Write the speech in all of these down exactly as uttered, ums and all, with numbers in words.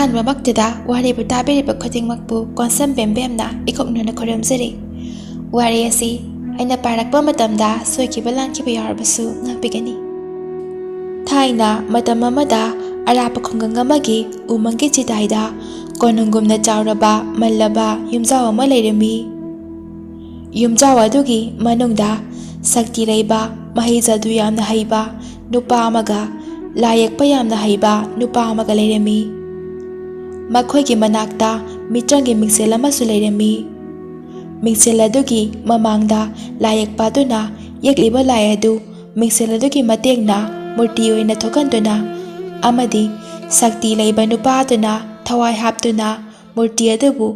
ꯑꯍꯥꯟꯕꯃꯛꯇꯗ ꯋꯥꯔꯤꯕꯨ ꯇꯥꯕꯤꯔꯤꯕ ꯈꯨꯗꯤꯡꯃꯛꯄꯨ ꯀꯣꯟꯁꯝ ꯕꯦꯝꯕꯦꯝꯅ ꯏꯀꯣꯛꯅꯅ ꯈꯨꯔꯨꯝꯖꯔꯤ꯫ ꯋꯥꯔꯤ ꯑꯁꯤ ꯑꯩꯅ ꯄꯥꯔꯛꯄ ꯃꯇꯝꯗ ꯁꯣꯏꯈꯤꯕ ꯂꯥꯟꯈꯤꯕ ꯌꯥꯎꯔꯕꯁꯨ ꯉꯥꯛꯄꯤꯒꯅꯤ꯫ ꯊꯥꯏꯅ ꯃꯇꯝ ꯑꯃꯗ ꯑꯔꯥꯞꯄ ꯈꯨꯡꯒꯪ ꯑꯃꯒꯤ ꯎꯃꯪꯒꯤ ꯆꯤꯗꯥꯏꯗ ꯀꯣꯅꯨꯡꯒꯨꯝꯅ ꯆꯥꯎꯔꯕ ꯃꯜꯂꯕ ꯌꯨꯝꯖꯥꯎ ꯑꯃ ꯂꯩꯔꯝꯃꯤ꯫ ꯌꯨꯝꯖꯥꯎ ꯑꯗꯨꯒꯤ ꯃꯅꯨꯡꯗ ꯁꯛꯇꯤ ꯂꯩꯕ, ꯃꯍꯩ ꯖꯥꯗꯨ ꯌꯥꯝꯅ ꯍꯩꯕ ꯅꯨꯄꯥ ꯑꯃꯒ ꯂꯥꯏ ꯌꯦꯛꯄ ꯌꯥꯝꯅ ꯍꯩꯕ ꯅꯨꯄꯥ ꯑꯃꯒ ꯂꯩꯔꯝꯃꯤ꯫ ꯃꯈꯣꯏꯒꯤ ꯃꯅꯥꯛꯇ ꯃꯤꯇ꯭ꯔꯪꯒꯤ ꯃꯤꯡꯁꯦꯜ ꯑꯃꯁꯨ ꯂꯩꯔꯝꯃꯤ꯫ ꯃꯤꯡꯁꯦꯜ ꯑꯗꯨꯒꯤ ꯃꯃꯥꯡꯗ ꯂꯥꯏ ꯌꯦꯛꯄ ꯑꯗꯨꯅ ꯌꯦꯛꯂꯤꯕ ꯂꯥꯏ ꯑꯗꯨ ꯃꯤꯡꯁꯦꯜ ꯑꯗꯨꯒꯤ ꯃꯇꯦꯡꯅ ꯃꯨꯔꯇꯤ ꯑꯣꯏꯅ ꯊꯣꯛꯍꯟꯗꯨꯅ ꯑꯃꯗꯤ ꯁꯛꯇꯤ ꯂꯩꯕ ꯅꯨꯄꯥ ꯑꯗꯨꯅ ꯊꯋꯥꯏ ꯍꯥꯞꯇꯨꯅ ꯃꯨꯔꯇꯤ ꯑꯗꯨꯕꯨ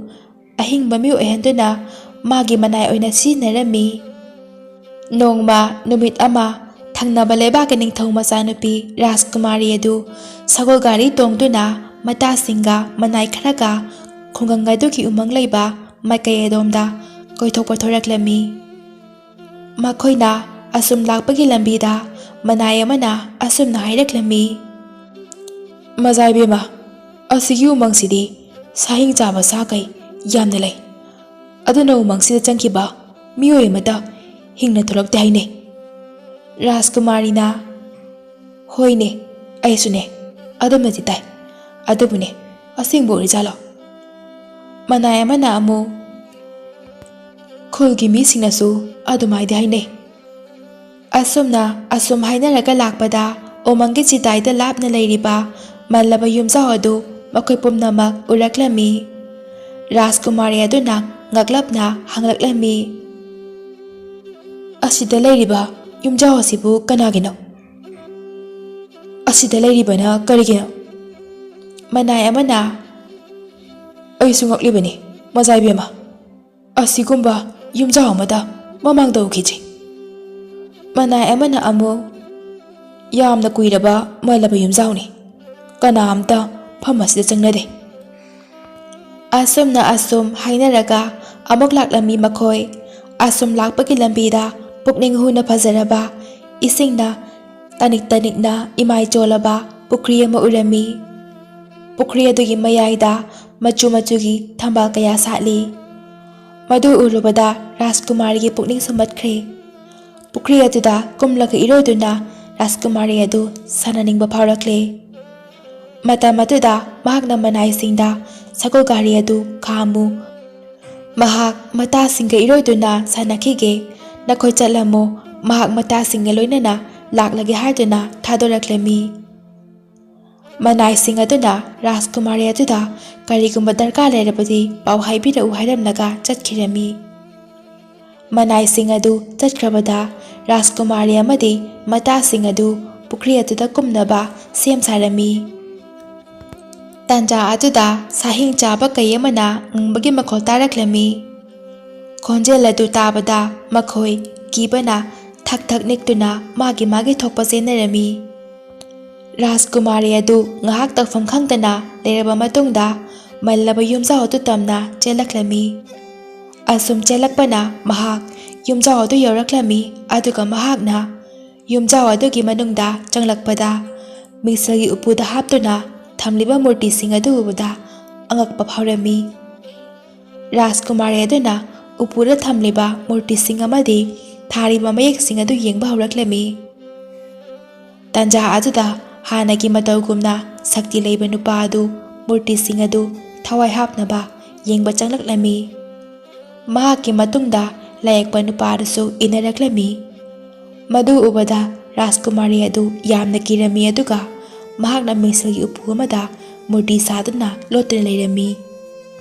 ꯑꯍꯤꯡꯕ ꯃꯤꯑꯣꯏ ꯑꯣꯏꯍꯟꯗꯨꯅ ꯃꯥꯒꯤ ꯃꯅꯥꯏ ꯑꯣꯏꯅ ꯁꯤꯖꯤꯟꯅꯔꯝꯃꯤ꯫ ꯅꯣꯡꯃ ꯅꯨꯃꯤꯠ ꯑꯃ ꯊꯪꯅꯕ ꯂꯩꯕꯥꯛꯀꯤ ꯅꯤꯡꯊꯧ ꯃꯆꯥꯅꯨꯄꯤ ꯔꯥꯖꯀꯨꯃꯥꯔꯤ ꯑꯗꯨ ꯁꯒꯣꯜ ꯒꯥꯔꯤ ꯇꯣꯡꯗꯨꯅ ꯃꯇꯥꯁꯤꯡꯒ ꯃꯅꯥꯏ ꯈꯔꯒ ꯈꯨꯡꯒꯪ ꯑꯗꯨꯒꯤ ꯎꯃꯪ ꯂꯩꯕ ꯃꯥꯏꯀꯩ ꯑꯗꯣꯝꯗ ꯀꯣꯏꯊꯣꯛꯄ ꯊꯣꯔꯛꯂꯝꯃꯤ꯫ ꯃꯈꯣꯏꯅ ꯑꯁꯨꯝ ꯂꯥꯛꯄꯒꯤ ꯂꯝꯕꯤꯗ ꯃꯅꯥꯏ ꯑꯃꯅ ꯑꯁꯨꯝꯅ ꯍꯥꯏꯔꯛꯂꯝꯃꯤ, "ꯃꯖꯥ ꯏꯕꯦꯝꯃ, ꯑꯁꯤꯒꯤ ꯎꯃꯪꯁꯤꯗꯤ ꯁꯥꯍꯤꯡ ꯆꯥꯕ ꯁꯥ ꯀꯩ ꯌꯥꯝꯅ ꯂꯩ꯫ ꯑꯗꯨꯅ ꯎꯃꯪꯁꯤꯗ ꯆꯪꯈꯤꯕ ꯃꯤꯑꯣꯏ ꯑꯃꯠꯇ ꯍꯤꯡꯅ ꯊꯣꯛꯂꯛꯇꯦ ꯍꯥꯏꯅꯩ꯫" ꯔꯥꯖꯀꯨꯃꯥꯔꯤꯅ, "ꯍꯣꯏꯅꯦ, ꯑꯩꯁꯨꯅꯦ, ꯑꯗꯨꯃꯗꯤ ꯇꯥꯏ꯫ ꯑꯗꯨꯕꯨꯅꯦ, ꯑꯁꯦꯡꯕ ꯑꯣꯏꯔꯤꯖꯥꯠꯂꯣ?" ꯃꯅꯥꯏ ꯑꯃꯅ ꯑꯃꯨꯛ, "ꯈꯨꯜꯒꯤ ꯃꯤꯁꯤꯡꯅꯁꯨ ꯑꯗꯨꯃꯥꯏꯗꯤ ꯍꯥꯏꯅꯩ꯫" ꯑꯁꯨꯝꯅ ꯑꯁꯨꯝ ꯍꯥꯏꯅꯔꯒ ꯂꯥꯛꯄꯗ ꯎꯃꯪꯒꯤ ꯆꯤꯗꯥꯏꯗ ꯂꯥꯞꯅ ꯂꯩꯔꯤꯕ ꯃꯜꯂꯕ ꯌꯨꯝꯖꯥꯎ ꯑꯗꯨ ꯃꯈꯣꯏ ꯄꯨꯝꯅꯃꯛ ꯎꯔꯛꯂꯝꯃꯤ꯫ ꯔꯥꯖꯀꯨꯃꯥꯔꯤ ꯑꯗꯨꯅ ꯉꯛꯂꯞꯅ ꯍꯪꯂꯛꯂꯝꯃꯤ, "ꯑꯁꯤꯗ ꯂꯩꯔꯤꯕ ꯌꯨꯝꯖꯥꯎ ꯑꯁꯤꯕꯨ ꯀꯅꯥꯒꯤꯅꯣ? ꯑꯁꯤꯗ ꯂꯩꯔꯤꯕꯅ ꯀꯔꯤꯒꯤꯅꯣ?" ꯃꯅꯥꯏ ꯑꯃꯅ, "ꯑꯩꯁꯨ ꯉꯛꯂꯤꯕꯅꯤ, ꯃꯖꯥ ꯏꯕꯦꯝꯃ꯫ ꯑꯁꯤꯒꯨꯝꯕ ꯌꯨꯝꯖꯥꯎ ꯑꯃꯗ ꯃꯃꯥꯡꯗ ꯎꯈꯤꯗ꯭ꯔꯤ꯫" ꯃꯅꯥꯏ ꯑꯃꯅ ꯑꯃꯨꯛ, "ꯌꯥꯝꯅ ꯀꯨꯏꯔꯕ ꯃꯜꯂꯕ ꯌꯨꯝꯖꯥꯎꯅꯤ꯫ ꯀꯅꯥꯝꯇ ꯃꯐꯝ ꯑꯁꯤꯗ ꯆꯪꯅꯗꯦ꯫" ꯑꯁꯨꯝꯅ ꯑꯁꯨꯝ ꯍꯥꯏꯅꯔꯒ ꯑꯃꯨꯛ ꯂꯥꯛꯂꯝꯃꯤ ꯃꯈꯣꯏ꯫ ꯑꯁꯨꯝ ꯂꯥꯛꯄꯒꯤ ꯂꯝꯕꯤꯗ ꯄꯨꯛꯅꯤꯡ ꯍꯨꯅ ꯐꯖꯔꯕ, ꯏꯁꯤꯡꯅ ꯇꯅꯤꯛ ꯇꯅꯤꯛꯅ ꯏꯃꯥꯏ ꯆꯣꯜꯂꯕ ꯄꯨꯈ꯭ꯔꯤ ꯑꯃ ꯎꯔꯝꯃꯤ꯫ ꯄꯨꯈ꯭ꯔꯤ ꯑꯗꯨꯒꯤ ꯃꯌꯥꯏꯗ ꯃꯆꯨ ꯃꯆꯨꯒꯤ ꯊꯝꯕꯥꯜ ꯀꯌꯥ ꯁꯥꯠꯂꯤ꯫ ꯃꯗꯨ ꯎꯔꯨꯕꯗ ꯔꯥꯖꯀꯨꯃꯥꯔꯤꯒꯤ ꯄꯨꯛꯅꯤꯡ ꯁꯨꯝꯍꯠꯈ꯭ꯔꯦ꯫ ꯄꯨꯈ꯭ꯔꯤ ꯑꯗꯨꯗ ꯀꯨꯝꯂꯒ ꯏꯔꯣꯏꯗꯨꯅ ꯔꯥꯖꯀꯨꯃꯥꯔꯤ ꯑꯗꯨ ꯁꯥꯟꯅꯅꯤꯡꯕ ꯐꯥꯎꯔꯛꯂꯦ꯫ ꯃꯇꯝ ꯑꯗꯨꯗ ꯃꯍꯥꯛꯅ ꯃꯅꯥꯏꯁꯤꯡꯗ ꯁꯒꯣꯜ ꯒꯥꯔꯤ ꯑꯗꯨ ꯈꯥꯝꯃꯨ, ꯃꯍꯥꯛ ꯃꯇꯥꯁꯤꯡꯒ ꯏꯔꯣꯏꯗꯨꯅ ꯁꯥꯟꯅꯈꯤꯒꯦ, ꯅꯈꯣꯏ ꯆꯠꯂꯝꯃꯨ, ꯃꯍꯥꯛ ꯃꯇꯥꯁꯤꯡꯒ ꯂꯣꯏꯅꯅ ꯂꯥꯛꯂꯒꯦ ꯍꯥꯏꯗꯨꯅ ꯊꯥꯗꯣꯔꯛꯂꯝꯃꯤ꯫ ꯃꯅꯥꯏꯁꯤꯡ ꯑꯗꯨꯅ ꯔꯥꯖꯀꯨꯃꯥꯔꯤ ꯑꯗꯨꯗ ꯀꯔꯤꯒꯨꯝꯕ ꯗꯔꯀꯥꯔ ꯂꯩꯔꯕꯗꯤ ꯄꯥꯎ ꯍꯥꯏꯕꯤꯔꯛꯎ ꯍꯥꯏꯔꯝꯂꯒ ꯆꯠꯈꯤꯔꯝꯃꯤ꯫ ꯃꯅꯥꯏꯁꯤꯡ ꯑꯗꯨ ꯆꯠꯈ꯭ꯔꯕꯗ ꯔꯥꯖꯀꯨꯃꯥꯔꯤ ꯑꯃꯗꯤ ꯃꯇꯥꯁꯤꯡ ꯑꯗꯨ ꯄꯨꯈ꯭ꯔꯤ ꯑꯗꯨꯗ ꯀꯨꯝꯅꯕ ꯁꯦꯝ ꯁꯥꯔꯝꯃꯤ꯫ ꯇꯥꯟꯖꯥ ꯑꯗꯨꯗ ꯁꯥꯍꯤꯡ ꯆꯥꯕ ꯀꯩ ꯑꯃꯅ ꯉꯪꯕꯒꯤ ꯃꯈꯣꯜ ꯇꯥꯔꯛꯂꯝꯃꯤ꯫ ꯈꯣꯟꯖꯦꯜ ꯑꯗꯨ ꯇꯥꯕꯗ ꯃꯈꯣꯏ ꯀꯤꯕꯅ ꯊꯛ ꯊꯛ ꯅꯤꯛꯇꯨꯅ ꯃꯥꯒꯤ ꯃꯥꯒꯤ ꯊꯣꯛꯄ ꯆꯦꯟꯅꯔꯝꯃꯤ꯫ ꯔꯥꯖꯀꯨꯃꯥꯔꯤ ꯑꯗꯨ ꯉꯥꯏꯍꯥꯛ ꯇꯧꯐꯝ ꯈꯪꯗꯅ ꯂꯩꯔꯕ ꯃꯇꯨꯡꯗ ꯃꯜꯂꯕ ꯌꯨꯝꯖꯥꯎ ꯑꯗꯨ ꯇꯝꯅ ꯆꯦꯜꯂꯛꯂꯝꯃꯤ꯫ ꯑꯁꯨꯝ ꯆꯦꯜꯂꯛꯄꯅ ꯃꯍꯥꯛ ꯌꯨꯝꯖꯥꯎ ꯑꯗꯨ ꯌꯧꯔꯛꯂꯝꯃꯤ, ꯑꯗꯨꯒ ꯃꯍꯥꯛꯅ ꯌꯨꯝꯖꯥꯎ ꯑꯗꯨꯒꯤ ꯃꯅꯨꯡꯗ ꯆꯪꯂꯛꯄꯗ ꯃꯤꯡꯁꯦꯜꯒꯤ ꯎꯄꯨꯗ ꯍꯥꯞꯇꯨꯅ ꯊꯝꯂꯤꯕ ꯃꯨꯔꯇꯤꯁꯤꯡ ꯑꯗꯨ ꯎꯕꯗ ꯑꯉꯛꯄ ꯐꯥꯎꯔꯝꯃꯤ꯫ ꯔꯥꯖꯀꯨꯃꯥꯔꯤ ꯑꯗꯨꯅ ꯎꯄꯨꯗ ꯊꯝꯂꯤꯕ ꯃꯨꯔꯇꯤꯁꯤꯡ ꯑꯃꯗꯤ ꯊꯥꯔꯤꯕ ꯃꯌꯦꯛꯁꯤꯡ ꯑꯗꯨ ꯌꯦꯡꯕ ꯍꯧꯔꯛꯂꯝꯃꯤ꯫ ꯇꯥꯟꯖꯥ ꯑꯗꯨꯗ ꯍꯥꯟꯅꯒꯤ ꯃꯇꯧꯒꯨꯝꯅ ꯁꯛꯇꯤ ꯂꯩꯕ ꯅꯨꯄꯥ ꯑꯗꯨ ꯃꯨꯔꯇꯤꯁꯤꯡ ꯑꯗꯨ ꯊꯋꯥꯏ ꯍꯥꯞꯅꯕ ꯌꯦꯡꯕ ꯆꯪꯂꯛꯂꯝꯃꯤ꯫ ꯃꯍꯥꯛꯀꯤ ꯃꯇꯨꯡꯗ ꯂꯥꯌꯦꯛꯄ ꯅꯨꯄꯥ ꯑꯗꯨꯁꯨ ꯏꯟꯅꯔꯛꯂꯝꯃꯤ꯫ ꯃꯗꯨ ꯎꯕꯗ ꯔꯥꯖꯀꯨꯃꯥꯔꯤ ꯑꯗꯨ ꯌꯥꯝꯅ ꯀꯤꯔꯝꯃꯤ, ꯑꯗꯨꯒ ꯃꯍꯥꯛꯅ ꯃꯤꯡꯁꯦꯜꯒꯤ ꯎꯄꯨ ꯑꯃꯗ ꯃꯨꯔꯇꯤ ꯁꯥꯗꯨꯅ ꯂꯣꯠꯇꯨꯅ ꯂꯩꯔꯝꯃꯤ꯫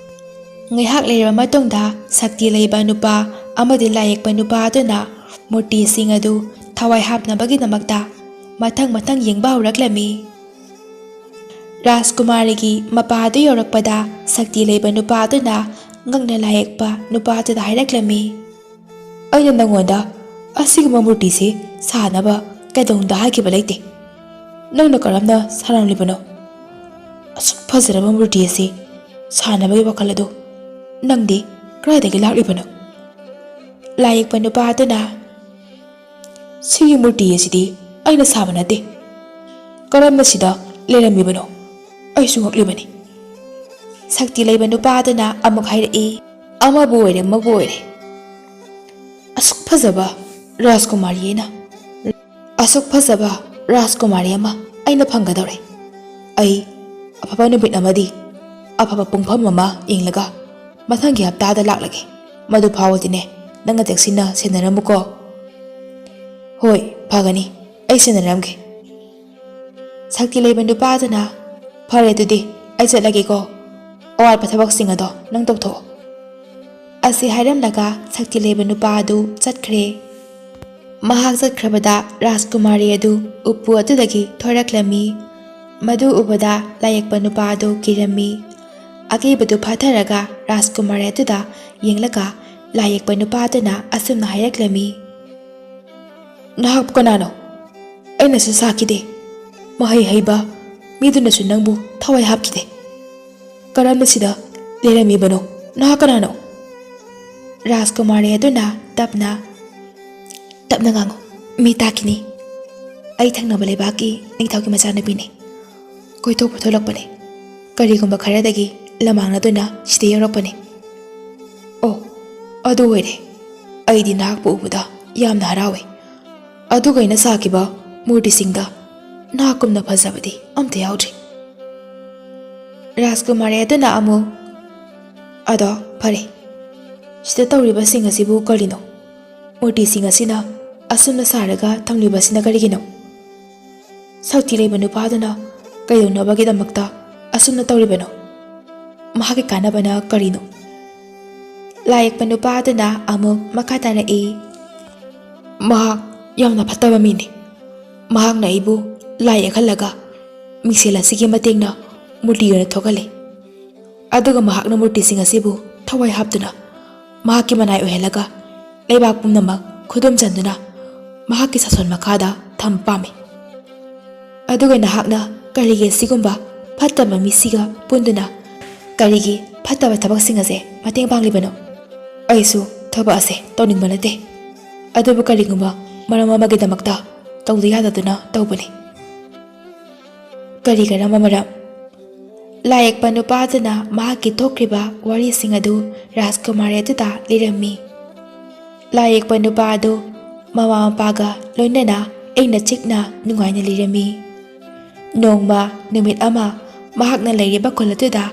ꯉꯥꯏꯍꯥꯛ ꯂꯩꯔꯕ ꯃꯇꯨꯡꯗ ꯁꯛꯇꯤ ꯂꯩꯕ ꯅꯨꯄꯥ ꯑꯃꯗꯤ ꯂꯥꯌꯦꯛꯄ ꯅꯨꯄꯥ ꯑꯗꯨꯅ ꯃꯨꯔꯇꯤꯁꯤꯡ ꯑꯗꯨ ꯊꯋꯥꯏ ꯍꯥꯞꯅꯕꯒꯤꯗꯃꯛꯇ ꯃꯊꯪ ꯃꯊꯪ ꯌꯦꯡꯕ ꯍꯧꯔꯛꯂꯝꯃꯤ꯫ ꯔꯥꯖꯀꯨꯃꯥꯔꯤꯒꯤ ꯃꯄꯥ ꯑꯗꯨ ꯌꯧꯔꯛꯄꯗ ꯁꯛꯇꯤ ꯂꯩꯕ ꯅꯨꯄꯥ ꯑꯗꯨꯅ ꯉꯛꯅ ꯂꯥꯌꯦꯛꯄ ꯅꯨꯄꯥ ꯑꯗꯨꯗ ꯍꯥꯏꯔꯛꯂꯝꯃꯤ, "ꯑꯩꯅ ꯅꯪꯉꯣꯟꯗ ꯑꯁꯤꯒꯨꯝꯕ ꯃꯨꯔꯇꯤꯁꯤ ꯁꯥꯅꯕ ꯀꯩꯗꯧꯅꯨꯡꯗ ꯍꯥꯏꯈꯤꯕ ꯂꯩꯇꯦ꯫ ꯅꯪꯅ ꯀꯔꯝꯅ ꯁꯥꯔꯝꯂꯤꯕꯅꯣ? ꯑꯁꯨꯛ ꯐꯖꯔꯕ ꯃꯨꯔꯇꯤ ꯑꯁꯤ ꯁꯥꯅꯕꯒꯤ ꯋꯥꯈꯜ ꯑꯗꯨ ꯅꯪꯗꯤ ꯀꯗꯥꯏꯗꯒꯤ ꯂꯥꯛꯂꯤꯕꯅꯣ?" ꯂꯥꯌꯦꯛꯄ ꯅꯨꯄꯥ ꯑꯗꯨꯅ, "ꯁꯤꯒꯤ ꯃꯨꯔꯇꯤ ꯑꯁꯤꯗꯤ ꯑꯩꯅ ꯁꯥꯕ ꯅꯠꯇꯦ꯫ ꯀꯔꯝꯅ ꯁꯤꯗ ꯂꯩꯔꯝꯃꯤꯕꯅꯣ? ꯑꯩꯁꯨ ꯉꯛꯂꯤꯕꯅꯤ꯫ ꯁꯛꯇꯤ ꯂꯩꯕ ꯅꯨꯄꯥ ꯑꯗꯨꯅ ꯑꯃꯨꯛ ꯍꯥꯏꯔꯛꯏ, "ꯑꯃꯕꯨ ꯑꯣꯏꯔꯦ, ꯑꯃꯕꯨ ꯑꯣꯏꯔꯦ꯫ ꯑꯁꯨꯛ ꯐꯖꯕ ꯔꯥꯖꯀꯨꯃꯥꯔꯤ ꯑꯩꯅ, ꯑꯁꯨꯛ ꯐꯖꯕ ꯔꯥꯖꯀꯨꯃꯥꯔꯤ ꯑꯃ ꯑꯩꯅ ꯐꯪꯒꯗꯧꯔꯦ꯫ ꯑꯩ ꯑꯐꯕ ꯅꯨꯃꯤꯠ ꯑꯃꯗꯤ ꯑꯐꯕ ꯄꯨꯡꯐꯝ ꯑꯃ ꯌꯦꯡꯂꯒ ꯃꯊꯪꯒꯤ ꯍꯞꯇꯥꯗ ꯂꯥꯛꯂꯒꯦ꯫ ꯃꯗꯨ ꯐꯥꯎꯕꯗꯤꯅꯦ, ꯅꯪꯅ ꯆꯦꯛꯁꯤꯟꯅ ꯁꯦꯟꯅꯔꯝꯃꯨꯀꯣ꯫" "ꯍꯣꯏ, ꯐꯒꯅꯤ꯫ ꯑꯩ ꯁꯦꯟꯅꯔꯝꯒꯦ꯫" ꯁꯛꯇꯤ ꯂꯩꯕ ꯅꯨꯄꯥꯗꯨꯅ, "ꯐꯔꯦ, ꯑꯗꯨꯗꯤ ꯑꯩ ꯆꯠꯂꯒꯦꯀꯣ꯫ ꯑꯋꯥꯠꯄ ꯊꯕꯛꯁꯤꯡ ꯑꯗꯣ ꯅꯪ ꯇꯧꯊꯣꯛꯑꯣ꯫" ꯑꯁꯤ ꯍꯥꯏꯔꯝꯂꯒ ꯁꯛꯇꯤ ꯂꯩꯕ ꯅꯨꯄꯥ ꯑꯗꯨ ꯆꯠꯈ꯭ꯔꯦ꯫ ꯃꯍꯥꯛ ꯆꯠꯈ꯭ꯔꯕꯗ ꯔꯥꯖꯀꯨꯃꯥꯔꯤ ꯑꯗꯨ ꯎꯄꯨ ꯑꯗꯨꯗꯒꯤ ꯊꯣꯔꯛꯂꯝꯃꯤ꯫ ꯃꯗꯨ ꯎꯕꯗ ꯂꯥꯏꯌꯦꯛꯄ ꯅꯨꯄꯥ ꯑꯗꯨ ꯀꯤꯔꯝꯃꯤ꯫ ꯑꯀꯤꯕꯗꯨ ꯐꯥꯊꯔꯒ ꯔꯥꯖꯀꯨꯃꯥꯔꯤ ꯑꯗꯨꯗ ꯌꯦꯡꯂꯒ ꯂꯥꯏꯌꯦꯛꯄ ꯅꯨꯄꯥ ꯑꯗꯨꯅ ꯑꯁꯨꯝꯅ ꯍꯥꯏꯔꯛꯂꯝꯃꯤ, "ꯅꯍꯥꯛꯄꯨ ꯀꯅꯥꯅꯣ? ꯑꯩꯅꯁꯨ ꯁꯥꯈꯤꯗꯦ꯫ ꯃꯍꯩ ꯍꯩꯕ ꯃꯤꯗꯨꯅꯁꯨ ꯅꯪꯕꯨ ꯊꯋꯥꯏ ꯍꯥꯞꯈꯤꯗꯦ꯫ ꯀꯔꯝꯅ ꯁꯤꯗ ꯂꯩꯔꯝꯃꯤꯕꯅꯣ? ꯅꯍꯥꯛ ꯀꯅꯥꯅꯣ?" ꯔꯥꯖꯀꯨꯃꯥꯔꯤ ꯑꯗꯨꯅ ꯇꯞꯅ, "ꯇꯞꯅ ꯉꯥꯡꯉꯨ, ꯃꯤ ꯇꯥꯈꯤꯅꯤ꯫ ꯑꯩ ꯊꯪꯅꯕ ꯂꯩꯕꯥꯛꯀꯤ ꯅꯤꯡꯊꯧꯒꯤ ꯃꯆꯥꯅꯨꯄꯤꯅꯤ꯫ ꯀꯣꯏꯊꯣꯛꯄ ꯊꯣꯛꯂꯛꯄꯅꯤ꯫ ꯀꯔꯤꯒꯨꯝꯕ ꯈꯔꯗꯒꯤ ꯂꯃꯥꯡꯅꯗꯨꯅ ꯁꯤꯗ ꯌꯧꯔꯛꯄꯅꯤ꯫" "ꯑꯣ, ꯑꯗꯨ ꯑꯣꯏꯔꯦ꯫ ꯑꯩꯗꯤ ꯅꯍꯥꯛꯄꯨ ꯎꯕꯗ ꯌꯥꯝꯅ ꯍꯔꯥꯎꯏ꯫ ꯑꯗꯨꯒ ꯑꯩꯅ ꯁꯥꯈꯤꯕ ꯃꯨꯔꯇꯤꯁꯤꯡꯗ ꯅꯍꯥꯛꯀꯨꯝꯅ ꯐꯖꯕꯗꯤ ꯑꯝꯇ ꯌꯥꯎꯗ꯭ꯔꯤ꯫" ꯔꯥꯖꯀꯨꯃꯥꯔꯤ ꯑꯗꯨꯅ ꯑꯃꯨꯛ, "ꯑꯗꯣ ꯐꯔꯦ, ꯁꯤꯗ ꯇꯧꯔꯤꯕꯁꯤꯡ ꯑꯁꯤꯕꯨ ꯀꯔꯤꯅꯣ? ꯃꯨꯔꯇꯤꯁꯤꯡ ꯑꯁꯤꯅ ꯑꯁꯨꯝꯅ ꯁꯥꯔꯒ ꯊꯝꯂꯤꯕꯁꯤꯅ ꯀꯔꯤꯒꯤꯅꯣ? ꯁꯛꯇꯤ ꯂꯩꯕ ꯅꯨꯄꯥꯗꯨꯅ ꯀꯩꯗꯧꯅꯕꯒꯤꯗꯃꯛꯇ ꯑꯁꯨꯝꯅ ꯇꯧꯔꯤꯕꯅꯣ? ꯃꯍꯥꯛꯀꯤ ꯀꯥꯟꯅꯕꯅ ꯀꯔꯤꯅꯣ?" ꯂꯥꯏ ꯌꯦꯛꯄ ꯅꯨꯄꯥ ꯑꯗꯨꯅ ꯑꯃꯨꯛ ꯃꯈꯥ ꯇꯥꯔꯛꯏ, "ꯃꯍꯥꯛ ꯌꯥꯝꯅ ꯐꯠꯇꯕ ꯃꯤꯅꯤ꯫ ꯃꯍꯥꯛꯅ ꯑꯩꯕꯨ ꯂꯥꯏ ꯌꯦꯛꯍꯜꯂꯒ ꯃꯤꯡꯁꯦꯜ ꯑꯁꯤꯒꯤ ꯃꯇꯦꯡꯅ ꯃꯨꯔꯇꯤ ꯑꯣꯏꯅ ꯊꯣꯛꯍꯜꯂꯤ꯫ ꯑꯗꯨꯒ ꯃꯍꯥꯛꯅ ꯃꯨꯔꯇꯤꯁꯤꯡ ꯑꯁꯤꯕꯨ ꯊꯋꯥꯏ ꯍꯥꯞꯇꯨꯅ ꯃꯍꯥꯛꯀꯤ ꯃꯅꯥꯏ ꯑꯣꯏꯍꯜꯂꯒ ꯂꯩꯕꯥꯛ ꯄꯨꯝꯅꯃꯛ ꯈꯨꯗꯨꯝ ꯆꯟꯗꯨꯅ ꯃꯍꯥꯛꯀꯤ ꯁꯥꯁꯣꯟ ꯃꯈꯥꯗ ꯊꯝꯕ ꯄꯥꯝꯃꯤ꯫ ꯑꯗꯨꯒ ꯅꯍꯥꯛꯅ ꯀꯔꯤꯒꯤ ꯑꯁꯤꯒꯨꯝꯕ ꯐꯠꯇꯕ ꯃꯤꯁꯤꯒ ꯄꯨꯟꯗꯨꯅ ꯀꯔꯤꯒꯤ ꯐꯠꯇꯕ ꯊꯕꯛꯁꯤꯡ ꯑꯁꯦ ꯃꯇꯦꯡ ꯄꯥꯡꯂꯤꯕꯅꯣ? ꯑꯩꯁꯨ ꯊꯕꯛ ꯑꯁꯦ ꯇꯧꯅꯤꯡꯕ ꯅꯠꯇꯦ, ꯑꯗꯨꯕꯨ ꯀꯔꯤꯒꯨꯝꯕ ꯃꯔꯝ ꯑꯃꯒꯤꯗꯃꯛꯇ ꯇꯧꯗ ꯌꯥꯗꯗꯨꯅ ꯇꯧꯕꯅꯤ꯫" "ꯀꯔꯤ ꯀꯔꯝꯕ ꯃꯔꯝ?" ꯂꯥꯏꯌꯦꯛꯄ ꯅꯨꯄꯥꯗꯨꯅ ꯃꯍꯥꯛꯀꯤ ꯊꯣꯛꯈ꯭ꯔꯤꯕ ꯋꯥꯔꯤꯁꯤꯡ ꯑꯗꯨ ꯔꯥꯖꯀꯨꯃꯥꯔꯤ ꯑꯗꯨꯗ ꯂꯤꯔꯝꯃꯤ꯫ ꯂꯥꯏꯌꯦꯛꯄ ꯅꯨꯄꯥ ꯑꯗꯨ ꯃꯃꯥ ꯃꯄꯥꯒ ꯂꯣꯏꯅꯅ ꯏꯪꯅ ꯆꯤꯛꯅ ꯅꯨꯡꯉꯥꯏꯅ ꯂꯩꯔꯝꯃꯤ꯫ ꯅꯣꯡꯃ ꯅꯨꯃꯤꯠ ꯑꯃ ꯃꯍꯥꯛꯅ ꯂꯩꯔꯤꯕ ꯈꯨꯜ ꯑꯗꯨꯗ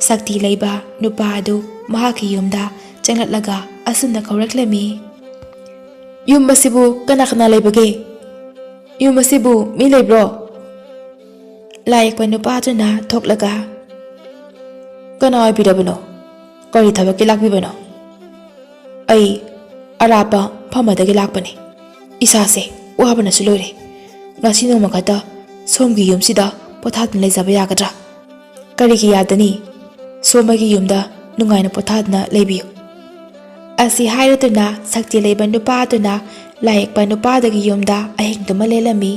ꯁꯛꯇꯤ ꯂꯩꯕ ꯅꯨꯄꯥ ꯑꯗꯨ ꯃꯍꯥꯛꯀꯤ ꯌꯨꯝꯗ ꯆꯪꯂꯛꯂꯒ ꯑꯁꯨꯝꯅ ꯀꯧꯔꯛꯂꯝꯃꯤ, "ꯌꯨꯝ ꯑꯁꯤꯕꯨ ꯀꯅꯥ ꯀꯅꯥ ꯂꯩꯕꯒꯦ? ꯌꯨꯝ ꯑꯁꯤꯕꯨ ꯃꯤ ꯂꯩꯕ꯭ꯔꯣ?" ꯂꯥꯏꯌꯦꯛꯄ ꯅꯨꯄꯥꯗꯨꯅ ꯊꯣꯛꯂꯒ, "ꯀꯅꯥ ꯑꯣꯏꯕꯤꯔꯕꯅꯣ? ꯀꯔꯤ ꯊꯕꯛꯀꯤ ꯂꯥꯛꯄꯤꯕꯅꯣ?" "ꯑꯩ ꯑꯔꯥꯞꯄ ꯃꯐꯝ ꯑꯃꯗꯒꯤ ꯂꯥꯛꯄꯅꯤ꯫ ꯏꯁꯥꯁꯦ ꯋꯥꯕꯅꯁꯨ ꯂꯣꯏꯔꯦ꯫ ꯉꯁꯤ ꯅꯣꯡꯃ ꯈꯛꯇ ꯁꯣꯝꯒꯤ ꯌꯨꯝꯁꯤꯗ ꯄꯣꯊꯥꯗꯨꯅ ꯂꯩꯖꯕ ꯌꯥꯒꯗ꯭ꯔꯥ?" "ꯀꯔꯤꯒꯤ ꯌꯥꯗꯅꯤ? ꯁꯣꯝ ꯑꯩꯒꯤ ꯌꯨꯝꯗ ꯅꯨꯡꯉꯥꯏꯅ ꯄꯣꯊꯥꯗꯨꯅ ꯂꯩꯕꯤꯌꯨ꯫" ꯑꯁꯤ ꯍꯥꯏꯔꯗꯨꯅ ꯁꯛꯇꯤ ꯂꯩꯕ ꯅꯨꯄꯥ ꯑꯗꯨꯅ ꯂꯥꯏꯌꯦꯛꯄ ꯅꯨꯄꯥꯗꯨꯒꯤ ꯌꯨꯝꯗ ꯑꯍꯤꯡꯗꯨꯃ ꯂꯦꯜꯂꯝꯃꯤ꯫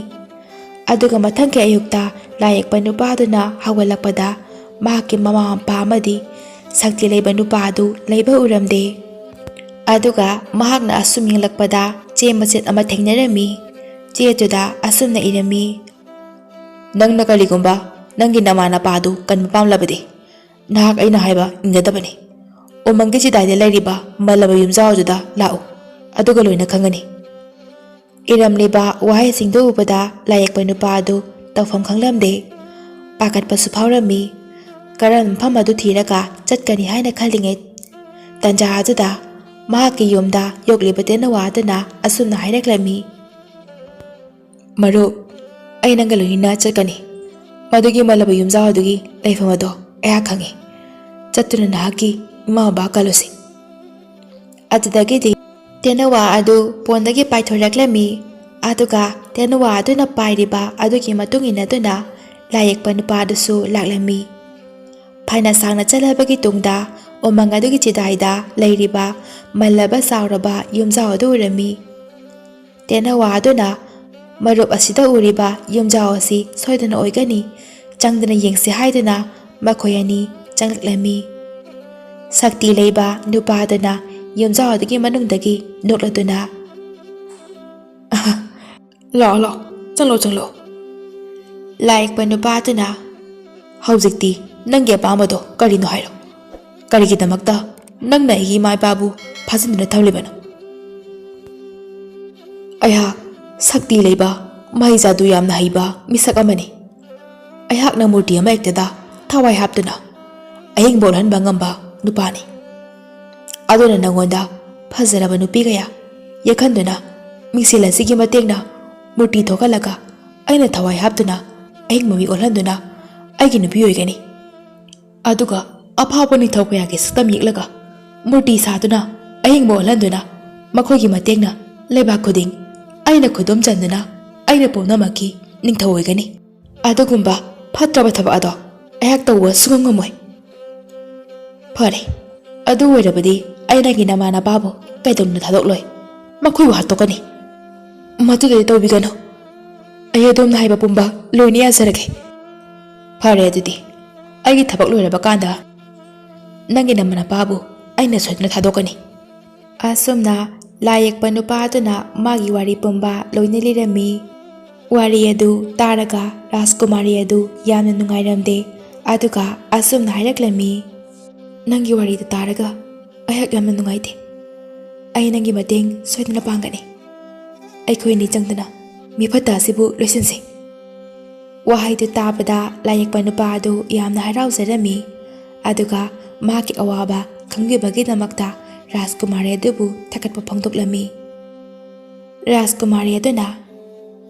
ꯑꯗꯨꯒ ꯃꯊꯪꯒꯤ ꯑꯌꯨꯛꯇ ꯂꯥꯏꯌꯦꯛꯄ ꯅꯨꯄꯥꯗꯨꯅ ꯍꯧꯒꯠꯂꯛꯄꯗ ꯃꯍꯥꯛꯀꯤ ꯃꯃꯥ ꯃꯄꯥ ꯑꯃꯗꯤ ꯁꯛꯇꯤ ꯂꯩꯕ ꯅꯨꯄꯥ ꯑꯗꯨ ꯂꯩꯕ ꯎꯔꯝꯗꯦ꯫ ꯑꯗꯨꯒ ꯃꯍꯥꯛꯅ ꯑꯁꯨꯝ ꯌꯦꯡꯂꯛꯄꯗ ꯆꯦ ꯃꯆꯦꯠ ꯑꯃ ꯊꯦꯡꯅꯔꯝꯃꯤ꯫ ꯆꯦ ꯑꯗꯨꯗ ꯑꯁꯨꯝꯅ ꯏꯔꯝꯃꯤ, "ꯅꯪꯅ ꯀꯔꯤꯒꯨꯝꯕ ꯅꯪꯒꯤ ꯅꯃꯥ ꯅꯄꯥꯗꯨ ꯀꯟꯕ ꯄꯥꯝꯂꯕꯗꯤ ꯅꯍꯥꯛ ꯑꯩꯅ ꯍꯥꯏꯕ ꯏꯟꯒꯗꯕꯅꯤ꯫ ꯎꯃꯪꯒꯤ ꯆꯤꯗꯥꯏꯗ ꯂꯩꯔꯤꯕ ꯃꯜꯂꯕ ꯌꯨꯝꯖꯥꯎ ꯑꯗꯨꯗ ꯂꯥꯛꯎ, ꯑꯗꯨꯒ ꯂꯣꯏꯅ ꯈꯪꯒꯅꯤ꯫" ꯏꯔꯝꯂꯤꯕ ꯋꯥꯍꯩꯁꯤꯡꯗꯨ ꯎꯕꯗ ꯂꯥꯏꯌꯦꯛꯄ ꯅꯨꯄꯥ ꯑꯗꯨ ꯇꯧꯐꯝ ꯈꯪꯂꯝꯗꯦ꯫ ꯄꯥꯈꯠꯄꯁꯨ ꯐꯥꯎꯔꯝꯃꯤ꯫ ꯀꯔꯝꯕ ꯃꯐꯝ ꯑꯗꯨ ꯊꯤꯔꯒ ꯆꯠꯀꯅꯤ ꯍꯥꯏꯅ ꯈꯜꯂꯤꯉꯩ ꯇꯟꯖꯥ ꯑꯗꯨꯗ ꯃꯍꯥꯛꯀꯤ ꯌꯨꯝꯗ ꯌꯣꯛꯂꯤꯕ ꯇꯦꯅꯋꯥ ꯑꯗꯨꯅ ꯑꯁꯨꯝꯅ ꯍꯥꯏꯔꯛꯂꯝꯃꯤ, "ꯃꯔꯨꯞ, ꯑꯩ ꯅꯪꯒ ꯂꯣꯏꯅꯅ ꯆꯠꯀꯅꯤ꯫ ꯃꯗꯨꯒꯤ ꯃꯜꯂꯕ ꯌꯨꯝꯖꯥꯎ ꯑꯗꯨꯒꯤ ꯂꯩꯐꯝ ꯑꯗꯣ ꯑꯩꯍꯥꯛ ꯈꯪꯏ꯫ ꯆꯠꯇꯨꯅ ꯅꯍꯥꯛꯀꯤ ꯏꯃꯥ ꯕꯕꯥ ꯀꯜꯂꯨꯁꯤ꯫" ꯑꯗꯨꯗꯒꯤꯗꯤ ꯇꯦꯅꯋꯥ ꯑꯗꯨ ꯄꯣꯟꯗꯒꯤ ꯄꯥꯏꯊꯣꯔꯛꯂꯝꯃꯤ꯫ ꯑꯗꯨꯒ ꯇꯦꯅꯋꯥ ꯑꯗꯨꯅ ꯄꯥꯏꯔꯤꯕ ꯑꯗꯨꯒꯤ ꯃꯇꯨꯡ ꯏꯟꯅꯗꯨꯅ ꯂꯥꯏꯌꯦꯛꯄ ꯅꯨꯄꯥꯗꯨꯁꯨ ꯂꯥꯛꯂꯝꯃꯤ꯫ ꯐꯅ ꯁꯥꯡꯅ ꯆꯠꯂꯕꯒꯤ ꯇꯨꯡꯗ ꯎꯃꯪ ꯑꯗꯨꯒꯤ ꯆꯤꯗꯥꯏꯗ ꯂꯩꯔꯤꯕ ꯃꯜꯂꯕ ꯆꯥꯎꯔꯕ ꯌꯨꯝꯖꯥꯎ ꯑꯗꯨ ꯎꯔꯝꯃꯤ꯫ ꯇꯦꯅꯋꯥ ꯑꯗꯨꯅ ꯃꯔꯨꯞ ꯑꯁꯤꯗ ꯎꯔꯤꯕ ꯌꯨꯝꯖꯥꯎ ꯑꯁꯤ ꯁꯣꯏꯗꯅ ꯑꯣꯏꯒꯅꯤ, ꯆꯪꯗꯨꯅ ꯌꯦꯡꯁꯤ ꯍꯥꯏꯗꯨꯅ ꯃꯈꯣꯏ ꯑꯅꯤ ꯆꯪꯂꯛꯂꯝꯃꯤ꯫ ꯁꯛꯇꯤ ꯂꯩꯕ ꯅꯨꯄꯥꯗꯨꯅ ꯌꯨꯝꯖꯥꯎ ꯑꯗꯨꯒꯤ ꯃꯅꯨꯡꯗꯒꯤ ꯅꯣꯛꯂꯗꯨꯅ, "ꯑꯍ, ꯂꯥꯛꯑꯣ, ꯂꯥꯛꯑꯣ, ꯆꯪꯂꯛꯑꯣ, ꯆꯪꯂꯛꯑꯣ꯫" ꯂꯥꯏꯌꯦꯛꯄ ꯅꯨꯄꯥꯗꯨꯅ, "ꯍꯧꯖꯤꯛꯇꯤ ꯅꯪꯒꯤ ꯑꯄꯥꯝꯕꯗꯣ ꯀꯔꯤꯅꯣ ꯍꯥꯏꯔꯣ꯫ ꯀꯔꯤꯒꯤꯗꯃꯛꯇ ꯅꯪꯅ ꯑꯩꯒꯤ ꯏꯃꯥ ꯏꯄꯥꯕꯨ ꯐꯥꯖꯤꯟꯗꯨꯅ ꯊꯝꯂꯤꯕꯅꯣ? ꯑꯩꯍꯥꯛ ꯁꯛꯇꯤ ꯂꯩꯕ, ꯃꯍꯩ ꯖꯥꯗꯨ ꯌꯥꯝꯅ ꯍꯩꯕ ꯃꯤꯁꯛ ꯑꯃꯅꯤ꯫ ꯑꯩꯍꯥꯛꯅ ꯃꯨꯔꯇꯤ ꯑꯃ ꯍꯦꯛꯇꯗ ꯊꯋꯥꯏ ꯍꯥꯞꯇꯨꯅ ꯑꯍꯤꯡꯕ ꯑꯣꯜꯍꯟꯕ ꯉꯝꯕ ꯅꯨꯄꯥꯅꯤ꯫ ꯑꯗꯨꯅ ꯅꯉꯣꯟꯗ ꯐꯖꯔꯕ ꯅꯨꯄꯤ ꯀꯌꯥ ꯌꯦꯛꯍꯟꯗꯨꯅ, ꯃꯤꯡꯁꯦꯜ ꯑꯁꯤꯒꯤ ꯃꯇꯦꯡꯅ ꯃꯨꯔꯇꯤ ꯊꯣꯛꯍꯜꯂꯒ, ꯑꯩꯅ ꯊꯋꯥꯏ ꯍꯥꯞꯇꯨꯅ ꯑꯍꯤꯡꯕ ꯃꯤ ꯑꯣꯜꯍꯟꯗꯨꯅ ꯑꯩꯒꯤ ꯅꯨꯄꯤ ꯑꯣꯏꯒꯅꯤ꯫ ꯑꯗꯨꯒ ꯑꯐꯥꯎꯕ ꯅꯤꯡꯊꯧ ꯀꯌꯥꯒꯤ ꯁꯛꯇꯝ ꯌꯦꯛꯂꯒ, ꯃꯨꯔꯇꯤ ꯁꯥꯗꯨꯅ, ꯑꯍꯤꯡꯕ ꯑꯣꯜꯍꯟꯗꯨꯅ, ꯃꯈꯣꯏꯒꯤ ꯃꯇꯦꯡꯅ ꯂꯩꯕꯥꯛ ꯈꯨꯗꯤꯡ ꯑꯩꯅ ꯈꯨꯗꯨꯝ ꯆꯟꯗꯨꯅ ꯑꯩꯅ ꯄꯨꯝꯅꯃꯛꯀꯤ ꯅꯤꯡꯊꯧ ꯑꯣꯏꯒꯅꯤ꯫ ꯑꯗꯨꯒꯨꯝꯕ ꯐꯠꯇ꯭ꯔꯕ ꯊꯕꯛ ꯑꯗꯣ ꯑꯩꯍꯥꯛ ꯇꯧꯕ ꯁꯨꯡꯉꯝ ꯉꯝꯃꯣꯏ꯫ ꯐꯔꯦ, ꯑꯗꯨ ꯑꯣꯏꯔꯕꯗꯤ ꯑꯩ ꯅꯪꯒꯤ ꯅꯃꯥ ꯅꯄꯥꯕꯨ ꯀꯩꯗꯧꯅꯨꯡꯗ ꯊꯥꯗꯣꯛꯂꯣꯏ꯫ ꯃꯈꯣꯏꯕꯨ ꯍꯥꯠꯇꯣꯛꯀꯅꯤ꯫ ꯃꯗꯨꯗꯤ ꯇꯧꯕꯤꯒꯅꯨ꯫ ꯑꯩ ꯑꯗꯣꯝꯅ ꯍꯥꯏꯕ ꯄꯨꯝꯕ ꯂꯣꯏꯅ ꯌꯥꯖꯔꯒꯦ꯫ ꯐꯔꯦ, ꯑꯗꯨꯗꯤ ꯑꯩꯒꯤ ꯊꯕꯛ ꯂꯣꯏꯔꯕ ꯀꯥꯟꯗ ꯅꯪꯒꯤ ꯅꯃꯥ ꯅꯄꯥꯕꯨ ꯑꯩꯅ ꯁꯣꯏꯗꯅ ꯊꯥꯗꯣꯛꯀꯅꯤ꯫ ꯑꯁꯨꯝꯅ ꯂꯥꯏ ꯌꯦꯛꯄ ꯅꯨꯄꯥ ꯑꯗꯨꯅ ꯃꯥꯒꯤ ꯋꯥꯔꯤ ꯄꯨꯝꯕ ꯂꯣꯏꯅ ꯂꯤꯔꯝꯃꯤ꯫ ꯋꯥꯔꯤ ꯑꯗꯨ ꯇꯥꯔꯒ ꯔꯥꯖꯀꯨꯃꯥꯔꯤ ꯑꯗꯨ ꯌꯥꯝꯅ ꯅꯨꯡꯉꯥꯏꯔꯝꯗꯦ꯫ ꯑꯗꯨꯒ ꯑꯁꯨꯝꯅ ꯍꯥꯏꯔꯛꯂꯝꯃꯤ, "ꯅꯪꯒꯤ ꯋꯥꯔꯤꯗꯨ ꯇꯥꯔꯒ ꯑꯩꯍꯥꯛ ꯌꯥꯝꯅ ꯅꯨꯡꯉꯥꯏꯇꯦ꯫ ꯑꯩ ꯅꯪꯒꯤ ꯃꯇꯦꯡ ꯁꯣꯏꯗꯅ ꯄꯥꯡꯒꯅꯤ꯫ ꯑꯩꯈꯣꯏ ꯑꯅꯤ ꯆꯪꯗꯨꯅ ꯃꯤꯐꯠꯇ ꯑꯁꯤꯕꯨ ꯂꯣꯏꯁꯤꯟꯁꯤ꯫" ꯋꯥꯍꯩꯗꯨ ꯇꯥꯕꯗ ꯂꯥꯏꯌꯦꯛꯄ ꯅꯨꯄꯥ ꯑꯗꯨ ꯌꯥꯝꯅ ꯍꯔꯥꯎꯖꯔꯝꯃꯤ꯫ ꯑꯗꯨꯒ ꯃꯍꯥꯛꯀꯤ ꯑꯋꯥꯕ ꯈꯪꯕꯤꯕꯒꯤꯗꯃꯛꯇ ꯔꯥꯖꯀꯨꯃꯥꯔꯤ ꯑꯗꯨꯕꯨ ꯊꯥꯒꯠꯄ ꯐꯣꯡꯗꯣꯛꯂꯝꯃꯤ꯫ ꯔꯥꯖꯀꯨꯃꯥꯔꯤ ꯑꯗꯨꯅ,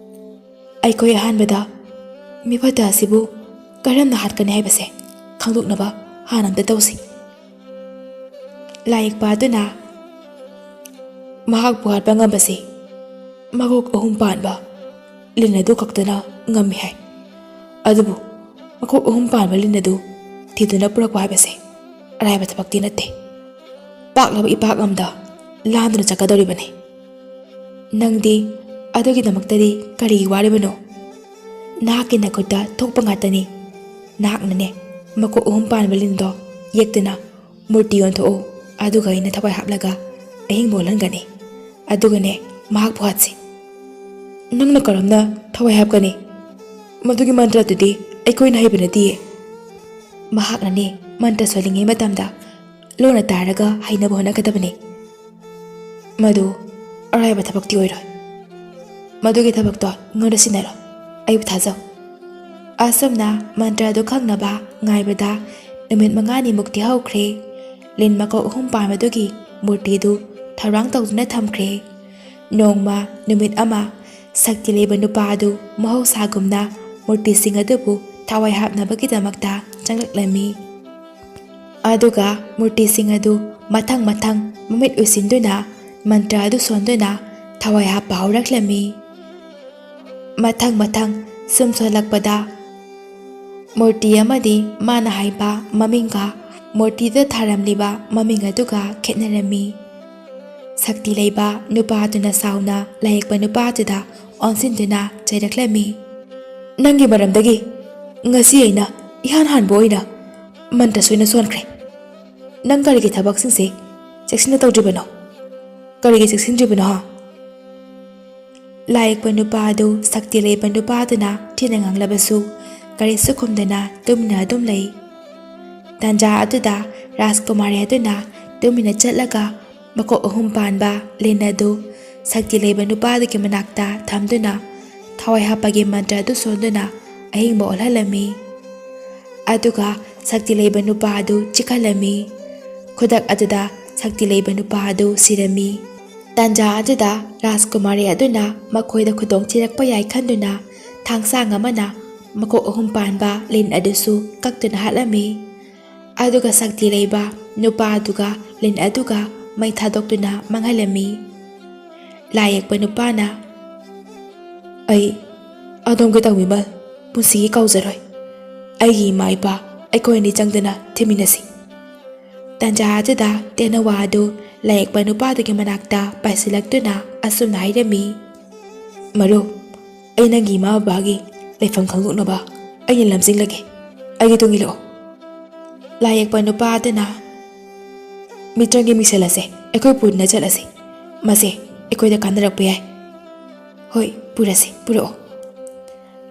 "ꯑꯩꯈꯣꯏ ꯑꯍꯥꯟꯕꯗ ꯃꯤꯐꯠꯇ ꯑꯁꯤꯕꯨ ꯀꯔꯝꯅ ꯍꯥꯠꯀꯅꯤ ꯍꯥꯏꯕꯁꯦ ꯈꯪꯗꯣꯛꯅꯕ ꯍꯥꯟꯅ ꯑꯝꯇ ꯇꯧꯁꯤ꯫" ꯂꯥꯏꯌꯦꯛꯄ ꯑꯗꯨꯅ ꯃꯍꯥꯛꯄꯨ ꯍꯥꯠꯄ ꯉꯝꯕꯁꯤ ꯃꯀꯣꯛ ꯑꯍꯨꯝ ꯄꯥꯟꯕ ꯂꯤꯟ ꯑꯗꯨ ꯈꯛꯇꯅ ꯉꯝꯃꯤ ꯍꯥꯏ꯫ ꯑꯗꯨꯕꯨ ꯃꯀꯣꯛ ꯑꯍꯨꯝ ꯄꯥꯟꯕ ꯂꯤꯟ ꯑꯗꯨ ꯊꯤꯗꯨꯅ ꯄꯨꯔꯛꯄ ꯍꯥꯏꯕꯁꯦ ꯑꯔꯥꯏꯕ ꯊꯕꯛꯇꯤ ꯅꯠꯇꯦ꯫ ꯄꯥꯛꯂꯕ ꯏꯄꯥꯛ ꯑꯃꯗ ꯂꯥꯟꯗꯨꯅ ꯆꯠꯀꯗꯧꯔꯤꯕꯅꯤ꯫ ꯅꯪꯗꯤ ꯑꯗꯨꯒꯤꯗꯃꯛꯇꯗꯤ ꯀꯔꯤꯒꯤ ꯋꯥꯔꯤꯕꯅꯣ? ꯅꯍꯥꯛꯀꯤ ꯅꯈꯨꯠꯇ ꯊꯣꯛꯄ ꯉꯥꯛꯇꯅꯤ꯫ ꯅꯍꯥꯛꯅꯅꯦ, ꯃꯀꯣꯛ ꯑꯍꯨꯝ ꯄꯥꯟꯕ ꯂꯤꯟꯗꯣ ꯌꯦꯛꯇꯨꯅ ꯃꯨꯔꯇꯤ ꯑꯣꯟꯊꯣꯛꯎ, ꯑꯗꯨꯒ ꯑꯩꯅ ꯊꯋꯥꯏ ꯍꯥꯞꯂꯒ ꯑꯍꯤꯡꯕ ꯑꯣꯜꯍꯟꯒꯅꯤ꯫ ꯑꯗꯨꯒꯅꯦ, ꯃꯍꯥꯛꯄꯨ ꯍꯥꯠꯁꯤ꯫ ꯅꯪꯅ ꯀꯔꯝꯅ ꯊꯋꯥꯏ ꯍꯥꯞꯀꯅꯤ? ꯃꯗꯨꯒꯤ ꯃꯟꯇ꯭ꯔꯗꯨꯗꯤ ꯑꯩꯈꯣꯏꯅ ꯍꯩꯕ ꯅꯠꯇꯤꯌꯦ꯫ ꯃꯍꯥꯛꯅꯅꯦ ꯃꯟꯇ꯭ꯔ ꯁꯣꯜꯂꯤꯉꯩ ꯃꯇꯝꯗ ꯂꯣꯟꯅ ꯇꯥꯔꯒ ꯍꯩꯅꯕ ꯍꯣꯠꯅꯒꯗꯕꯅꯤ꯫ ꯃꯗꯨ ꯑꯔꯥꯏꯕ ꯊꯕꯛꯇꯤ ꯑꯣꯏꯔꯣꯏ꯫ ꯃꯗꯨꯒꯤ ꯊꯕꯛꯇꯣ ꯑꯩꯉꯣꯟꯗ ꯁꯤꯟꯅꯔꯣ꯫ ꯑꯩꯕꯨ ꯊꯥꯖꯧ꯫ ꯑꯁꯨꯝꯅ ꯃꯟꯇ꯭ꯔ ꯑꯗꯨ ꯈꯪꯅꯕ ꯉꯥꯏꯕꯗ ꯅꯨꯃꯤꯠ ꯃꯉꯥꯅꯤꯃꯨꯛꯇꯤ ꯍꯧꯈ꯭ꯔꯦ꯫ ꯂꯤꯟ ꯃꯀꯣꯛ ꯑꯍꯨꯝ ꯄꯥꯟꯕꯗꯨꯒꯤ ꯃꯨꯔꯇꯤꯗꯨ ꯊꯧꯔꯥꯡ ꯇꯧꯗꯨꯅ ꯊꯝꯈ꯭ꯔꯦ꯫ ꯅꯣꯡꯃ ꯅꯨꯃꯤꯠ ꯑꯃ ꯁꯛꯇꯤ ꯂꯩꯕ ꯅꯨꯄꯥ ꯑꯗꯨ ꯃꯍꯧꯁꯥꯒꯨꯝꯅ ꯃꯨꯔꯇꯤꯁꯤꯡ ꯑꯗꯨꯕꯨ ꯊꯋꯥꯏ ꯍꯥꯞꯅꯕꯒꯤꯗꯃꯛꯇ ꯆꯪꯂꯛꯂꯝꯃꯤ꯫ ꯑꯗꯨꯒ ꯃꯨꯔꯇꯤꯁꯤꯡ ꯑꯗꯨ ꯃꯊꯪ ꯃꯊꯪ ꯃꯃꯤꯠ ꯎꯏꯁꯤꯟꯗꯨꯅ ꯃꯟꯇ꯭ꯔ ꯑꯗꯨ ꯁꯣꯟꯗꯨꯅ ꯊꯋꯥꯏ ꯍꯥꯞꯄ ꯍꯧꯔꯛꯂꯝꯃꯤ꯫ ꯃꯊꯪ ꯃꯊꯪ ꯁꯨꯝ ꯁꯣꯜꯂꯛꯄꯗ ꯃꯨꯔꯇꯤ ꯑꯃꯗꯤ ꯃꯥꯅ ꯍꯥꯏꯕ ꯃꯃꯤꯡꯒ ꯃꯨꯔꯇꯤꯗ ꯊꯥꯔꯝꯂꯤꯕ ꯃꯃꯤꯡ ꯑꯗꯨꯒ ꯈꯦꯠꯅꯔꯝꯃꯤ꯫ ꯁꯛꯇꯤ ꯂꯩꯕ ꯅꯨꯄꯥꯗꯨꯅ ꯁꯥꯎꯅ ꯂꯥꯏꯌꯦꯛꯄ ꯅꯨꯄꯥꯗꯨꯗ ꯑꯣꯟꯁꯤꯟꯗꯨꯅ ꯆꯩꯔꯛꯂꯝꯃꯤ꯫ "ꯅꯪꯒꯤ ꯃꯔꯝꯗꯒꯤ ꯉꯁꯤ ꯑꯩꯅ ꯏꯍꯥꯟ ꯍꯥꯟꯕ ꯑꯣꯏꯅ ꯃꯟꯇ꯭ꯔ ꯁꯣꯏꯅ ꯁꯣꯟꯈ꯭ꯔꯦ꯫ ꯅꯪ ꯀꯔꯤꯒꯤ ꯊꯕꯛꯁꯤꯡꯁꯦ ꯆꯦꯛꯁꯤꯟꯅ ꯇꯧꯗ꯭ꯔꯤꯕꯅꯣ? ꯀꯔꯤꯒꯤ ꯆꯦꯛꯁꯤꯟꯗ꯭ꯔꯤꯕꯅꯣ, ꯍꯥ?" ꯂꯥꯏꯌꯦꯛꯄ ꯅꯨꯄꯥ ꯑꯗꯨ ꯁꯛꯇꯤ ꯂꯩꯕ ꯅꯨꯄꯥꯗꯨꯅ ꯊꯤꯅ ꯉꯥꯡꯂꯕꯁꯨ ꯀꯔꯤꯁꯨ ꯈꯨꯝꯗꯅ ꯇꯨꯃꯤꯟꯅ ꯑꯗꯨꯝ ꯂꯩ꯫ ꯇꯥꯟꯖꯥ ꯑꯗꯨꯗ ꯔꯥꯖꯀꯨꯃꯥꯔꯤ ꯑꯗꯨꯅ ꯇꯨꯃꯤꯟꯅ ꯆꯠꯂꯒ ꯃꯀꯣꯛ ꯑꯍꯨꯝ ꯄꯥꯟꯕ ꯂꯤꯟ ꯑꯗꯨ ꯁꯛꯇꯤ ꯂꯩꯕ ꯅꯨꯄꯥꯗꯨꯒꯤ ꯃꯅꯥꯛꯇ ꯊꯝꯗꯨꯅ ꯊꯋꯥꯏ ꯍꯥꯞꯄꯒꯤ ꯃꯟꯇ꯭ꯔ ꯑꯗꯨ ꯁꯣꯟꯗꯨꯅ ꯑꯍꯤꯡꯕ ꯑꯣꯜꯍꯜꯂꯝꯃꯤ꯫ ꯑꯗꯨꯒ ꯁꯛꯇꯤ ꯂꯩꯕ ꯅꯨꯄꯥ ꯑꯗꯨ ꯆꯤꯛꯍꯜꯂꯝꯃꯤ꯫ ꯈꯨꯗꯛ ꯑꯗꯨꯗ ꯁꯛꯇꯤ ꯂꯩꯕ ꯅꯨꯄꯥ ꯑꯗꯨ ꯁꯤꯔꯝꯃꯤ꯫ ꯇꯥꯟꯖꯥ ꯑꯗꯨꯗ ꯔꯥꯖꯀꯨꯃꯥꯔꯤ ꯑꯗꯨꯅ ꯃꯈꯣꯏꯗ ꯈꯨꯗꯣꯡ ꯊꯤꯔꯛꯄ ꯌꯥꯏ ꯈꯟꯗꯨꯅ ꯊꯥꯡꯁꯥꯡ ꯑꯃꯅ ꯃꯀꯣꯛ ꯑꯍꯨꯝ ꯄꯥꯟꯕ ꯂꯤꯟ ꯑꯗꯨꯁꯨ ꯀꯛꯇꯨꯅ ꯍꯥꯠꯂꯝꯃꯤ꯫ ꯑꯗꯨꯒ ꯁꯛꯇꯤ ꯂꯩꯕ ꯅꯨꯄꯥ ꯑꯗꯨꯒ ꯂꯤꯟ ꯑꯗꯨꯒ ꯃꯩ ꯊꯥꯗꯣꯛꯇꯨꯅ ꯃꯥꯡꯍꯜꯂꯝꯃꯤ꯫ ꯂꯥꯏ ꯌꯦꯛꯄ ꯅꯨꯄꯥꯅ, "ꯑꯩ ꯑꯗꯣꯝꯒꯤ ꯇꯧꯕꯤꯃꯜ ꯄꯨꯟꯁꯤꯒꯤ ꯀꯥꯎꯖꯔꯣꯏ꯫ ꯑꯩꯒꯤ ꯏꯃꯥ ꯏꯄꯥ ꯑꯩꯈꯣꯏ ꯑꯅꯤ ꯆꯪꯗꯨꯅ ꯊꯤꯃꯤꯟꯅꯁꯤ"꯫ ꯇꯥꯟꯖꯥ ꯑꯗꯨꯗ ꯇꯦꯅꯋꯥ ꯑꯗꯨ ꯂꯥꯏ ꯌꯦꯛꯄ ꯅꯨꯄꯥꯗꯨꯒꯤ ꯃꯅꯥꯛꯇ ꯄꯥꯏꯁꯤꯜꯂꯛꯇꯨꯅ ꯑꯁꯨꯝꯅ ꯍꯥꯏꯔꯝꯃꯤ, "ꯃꯔꯨꯞ, ꯑꯩ ꯅꯪꯒꯤ ꯏꯃꯥ ꯕꯕꯥꯒꯤ ꯂꯩꯐꯝ ꯈꯪꯗꯣꯛꯅꯕ ꯑꯩꯅ ꯂꯝꯖꯤꯡꯂꯒꯦ꯫ ꯑꯩꯒꯤ ꯇꯨꯡ ꯏꯜꯂꯛꯑꯣ"꯫ ꯂꯥꯏ ꯌꯦꯛꯄ ꯅꯨꯄꯥ ꯑꯗꯨꯅ, "ꯃꯤꯇ꯭ꯔꯪꯒꯤ ꯃꯤꯡꯁꯦꯜ ꯑꯁꯦ ꯑꯩꯈꯣꯏ ꯄꯨꯗꯨꯅ ꯆꯠꯂꯁꯤ꯫ ꯃꯁꯦ ꯑꯩꯈꯣꯏꯗ ꯀꯥꯟꯅꯔꯛꯄ ꯌꯥꯏ"꯫ "ꯍꯣꯏ, ꯄꯨꯔꯁꯤ, ꯄꯨꯔꯛꯑꯣ"꯫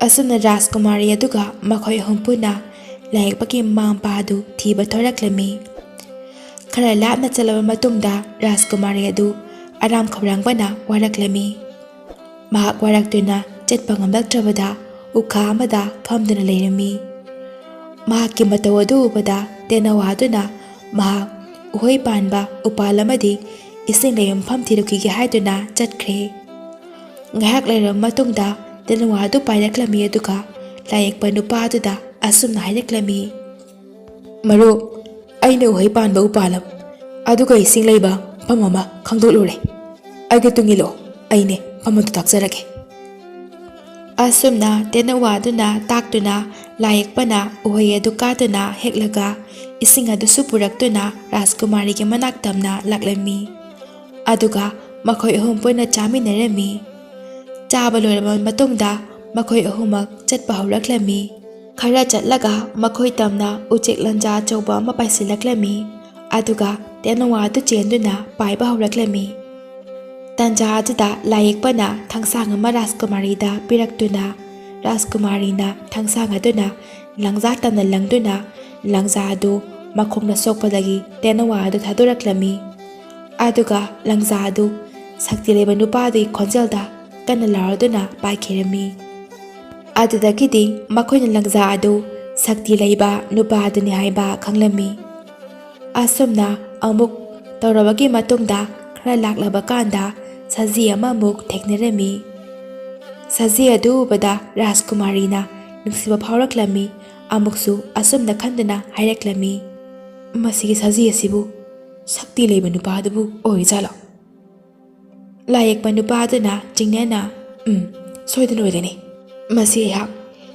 ꯑꯁꯨꯝꯅ ꯔꯥꯖꯀꯨꯃꯥꯔꯤ ꯑꯗꯨꯒ ꯃꯈꯣꯏ ꯑꯍꯨꯝ ꯄꯨꯟꯅ ꯂꯥꯏꯌꯦꯛꯄꯒꯤ ꯃꯃꯥ ꯃꯄꯥ ꯑꯗꯨ ꯊꯤꯕ ꯊꯣꯔꯛꯂꯝꯃꯤ꯫ ꯈꯔ ꯂꯥꯞꯅ ꯆꯠꯂꯕ ꯃꯇꯨꯡꯗ ꯔꯥꯖꯀꯨꯃꯥꯔꯤ ꯑꯗꯨ ꯑꯔꯥꯝ ꯈꯧꯔꯥꯡꯕꯅ ꯋꯥꯔꯛꯂꯝꯃꯤ꯫ ꯃꯍꯥꯛ ꯋꯥꯔꯛꯇꯨꯅ ꯆꯠꯄ ꯉꯝꯂꯛꯇ꯭ꯔꯕꯗ ꯎꯈꯥ ꯑꯃꯗ ꯐꯝꯗꯨꯅ ꯂꯩꯔꯝꯃꯤ꯫ ꯃꯍꯥꯛꯀꯤ ꯃꯇꯧ ꯑꯗꯨ ꯎꯕꯗ ꯇꯦꯅꯋꯥ ꯑꯗꯨꯅ ꯃꯍꯥꯛ ꯎꯍꯩ ꯄꯥꯟꯕ ꯎꯄꯥꯜ ꯑꯃꯗꯤ ꯏꯁꯤꯡ ꯂꯩꯕ ꯃꯐꯝ ꯊꯤꯔꯨꯈꯤꯒꯦ ꯍꯥꯏꯗꯨꯅ ꯆꯠꯈ꯭ꯔꯦ꯫ ꯉꯥꯏꯍꯥꯛ ꯂꯩꯔꯕ ꯃꯇꯨꯡꯗ ꯇꯦꯅꯋꯥ ꯑꯗꯨ ꯄꯥꯏꯔꯛꯂꯝꯃꯤ, ꯑꯗꯨꯒ ꯂꯥꯏꯌꯦꯛꯄ ꯅꯨꯄꯥ ꯑꯗꯨꯗ ꯑꯁꯨꯝꯅ ꯍꯥꯏꯔꯛꯂꯝꯃꯤ, "ꯃꯔꯨꯞ, ꯑꯩꯅ ꯎꯍꯩ ꯄꯥꯟꯕ ꯎꯄꯥꯜ ꯑꯃ, ꯑꯗꯨꯒ ꯏꯁꯤꯡ ꯂꯩꯕ ꯃꯐꯝ ꯑꯃ ꯈꯪꯗꯣꯛꯂꯨꯔꯦ꯫ ꯑꯩꯒ ꯇꯨꯡ ꯏꯜꯂꯣ, ꯑꯩꯅꯦ ꯃꯐꯝ ꯑꯗꯨ ꯇꯥꯛꯆꯔꯒꯦ"꯫ ꯑꯁꯨꯝꯅ ꯇꯦꯅꯋꯥ ꯑꯗꯨꯅ ꯇꯥꯛꯇꯨꯅ ꯂꯥꯏꯌꯦꯛꯄꯅ ꯎꯍꯩ ꯑꯗꯨ ꯀꯥꯗꯨꯅ ꯍꯦꯛꯂꯒ ꯏꯁꯤꯡ ꯑꯗꯨꯁꯨ ꯄꯨꯔꯛꯇꯨꯅ ꯔꯥꯖꯀꯨꯃꯥꯔꯤꯒꯤ ꯃꯅꯥꯛ ꯇꯝꯅ ꯂꯥꯛꯂꯝꯃꯤ꯫ ꯑꯗꯨꯒ ꯃꯈꯣꯏ ꯑꯍꯨꯝ ꯄꯨꯟꯅ ꯆꯥꯃꯤꯟꯅꯔꯝꯃꯤ꯫ ꯆꯥꯕ ꯂꯣꯏꯔꯕ ꯃꯇꯨꯡꯗ ꯃꯈꯣꯏ ꯑꯍꯨꯝꯃꯛ ꯆꯠꯄ ꯍꯧꯔꯛꯂꯝꯃꯤ꯫ ꯈꯔ ꯆꯠꯂꯒ ꯃꯈꯣꯏ ꯇꯝꯅ ꯎꯆꯦꯛ ꯂꯟꯖꯥ ꯑꯆꯧꯕ ꯑꯃ ꯄꯥꯏꯁꯤꯜꯂꯛꯂꯝꯃꯤ, ꯑꯗꯨꯒ ꯇꯦꯅꯋꯥ ꯑꯗꯨ ꯆꯦꯟꯗꯨꯅ ꯄꯥꯏꯕ ꯍꯧꯔꯛꯂꯝꯃꯤ꯫ ꯇꯟꯖꯥ ꯑꯗꯨꯗ ꯂꯥꯏꯌꯦꯛꯄꯅ ꯊꯥꯡꯁꯥꯡ ꯑꯃ ꯔꯥꯖꯀꯨꯃꯥꯔꯤꯗ ꯄꯤꯔꯛꯇꯨꯅ, ꯔꯥꯖꯀꯨꯃꯥꯔꯤꯅ ꯊꯥꯡꯁꯥꯡ ꯑꯗꯨꯅ ꯂꯪꯖꯥ ꯇꯝꯅ ꯂꯪꯗꯨꯅ ꯂꯪꯖꯥ ꯑꯗꯨ ꯃꯈꯣꯡꯅ ꯁꯣꯛꯄꯗꯒꯤ ꯇꯦꯅꯋꯥ ꯑꯗꯨ ꯊꯥꯗꯣꯔꯛꯂꯝꯃꯤ꯫ ꯑꯗꯨꯒ ꯂꯪꯖꯥ ꯑꯗꯨ ꯁꯛꯇꯤ ꯂꯩꯕ ꯅꯨꯄꯥ ꯑꯗꯨꯒꯤ ꯈꯣꯟꯖꯦꯜꯗ ꯀꯟꯅ ꯂꯥꯎꯔꯗꯨꯅ ꯄꯥꯏꯈꯤꯔꯝꯃꯤ꯫ ꯑꯗꯨꯗꯒꯤꯗꯤ ꯃꯈꯣꯏꯅ ꯂꯪꯖꯥ ꯑꯗꯨ ꯁꯛꯇꯤ ꯂꯩꯕ ꯅꯨꯄꯥ ꯑꯗꯨꯅꯤ ꯍꯥꯏꯕ ꯈꯪꯂꯝꯃꯤ꯫ ꯑꯁꯨꯝꯅ ꯑꯃꯨꯛ ꯇꯧꯔꯕꯒꯤ ꯃꯇꯨꯡꯗ ꯈꯔ ꯂꯥꯛꯂꯕ ꯀꯥꯟꯗ ꯁꯖꯤ ꯑꯃꯃꯨꯛ ꯊꯦꯡꯅꯔꯝꯃꯤ꯫ ꯁꯖꯤ ꯑꯗꯨ ꯎꯕꯗ ꯔꯥꯖꯀꯨꯃꯥꯔꯤꯅ ꯅꯨꯡꯁꯤꯕ ꯐꯥꯎꯔꯛꯂꯝꯃꯤ꯫ ꯑꯃꯨꯛꯁꯨ ꯑꯁꯨꯝꯅ ꯈꯟꯗꯨꯅ ꯍꯥꯏꯔꯛꯂꯝꯃꯤ, "ꯃꯁꯤꯒꯤ ꯁꯖꯤ ꯑꯁꯤꯕꯨ ꯁꯛꯇꯤ ꯂꯩꯕ ꯅꯨꯄꯥ ꯑꯗꯨꯕꯨ ꯑꯣꯏꯔꯤꯖꯥꯠꯂꯣ?" ꯂꯥꯏꯌꯦꯛꯄ ꯅꯨꯄꯥ ꯑꯗꯨꯅ ꯆꯤꯡꯅꯅ, "ꯎꯝ, ꯁꯣꯏꯗꯅ ꯑꯣꯏꯒꯅꯤ꯫ ꯃꯁꯤ ꯑꯩꯍꯥꯛ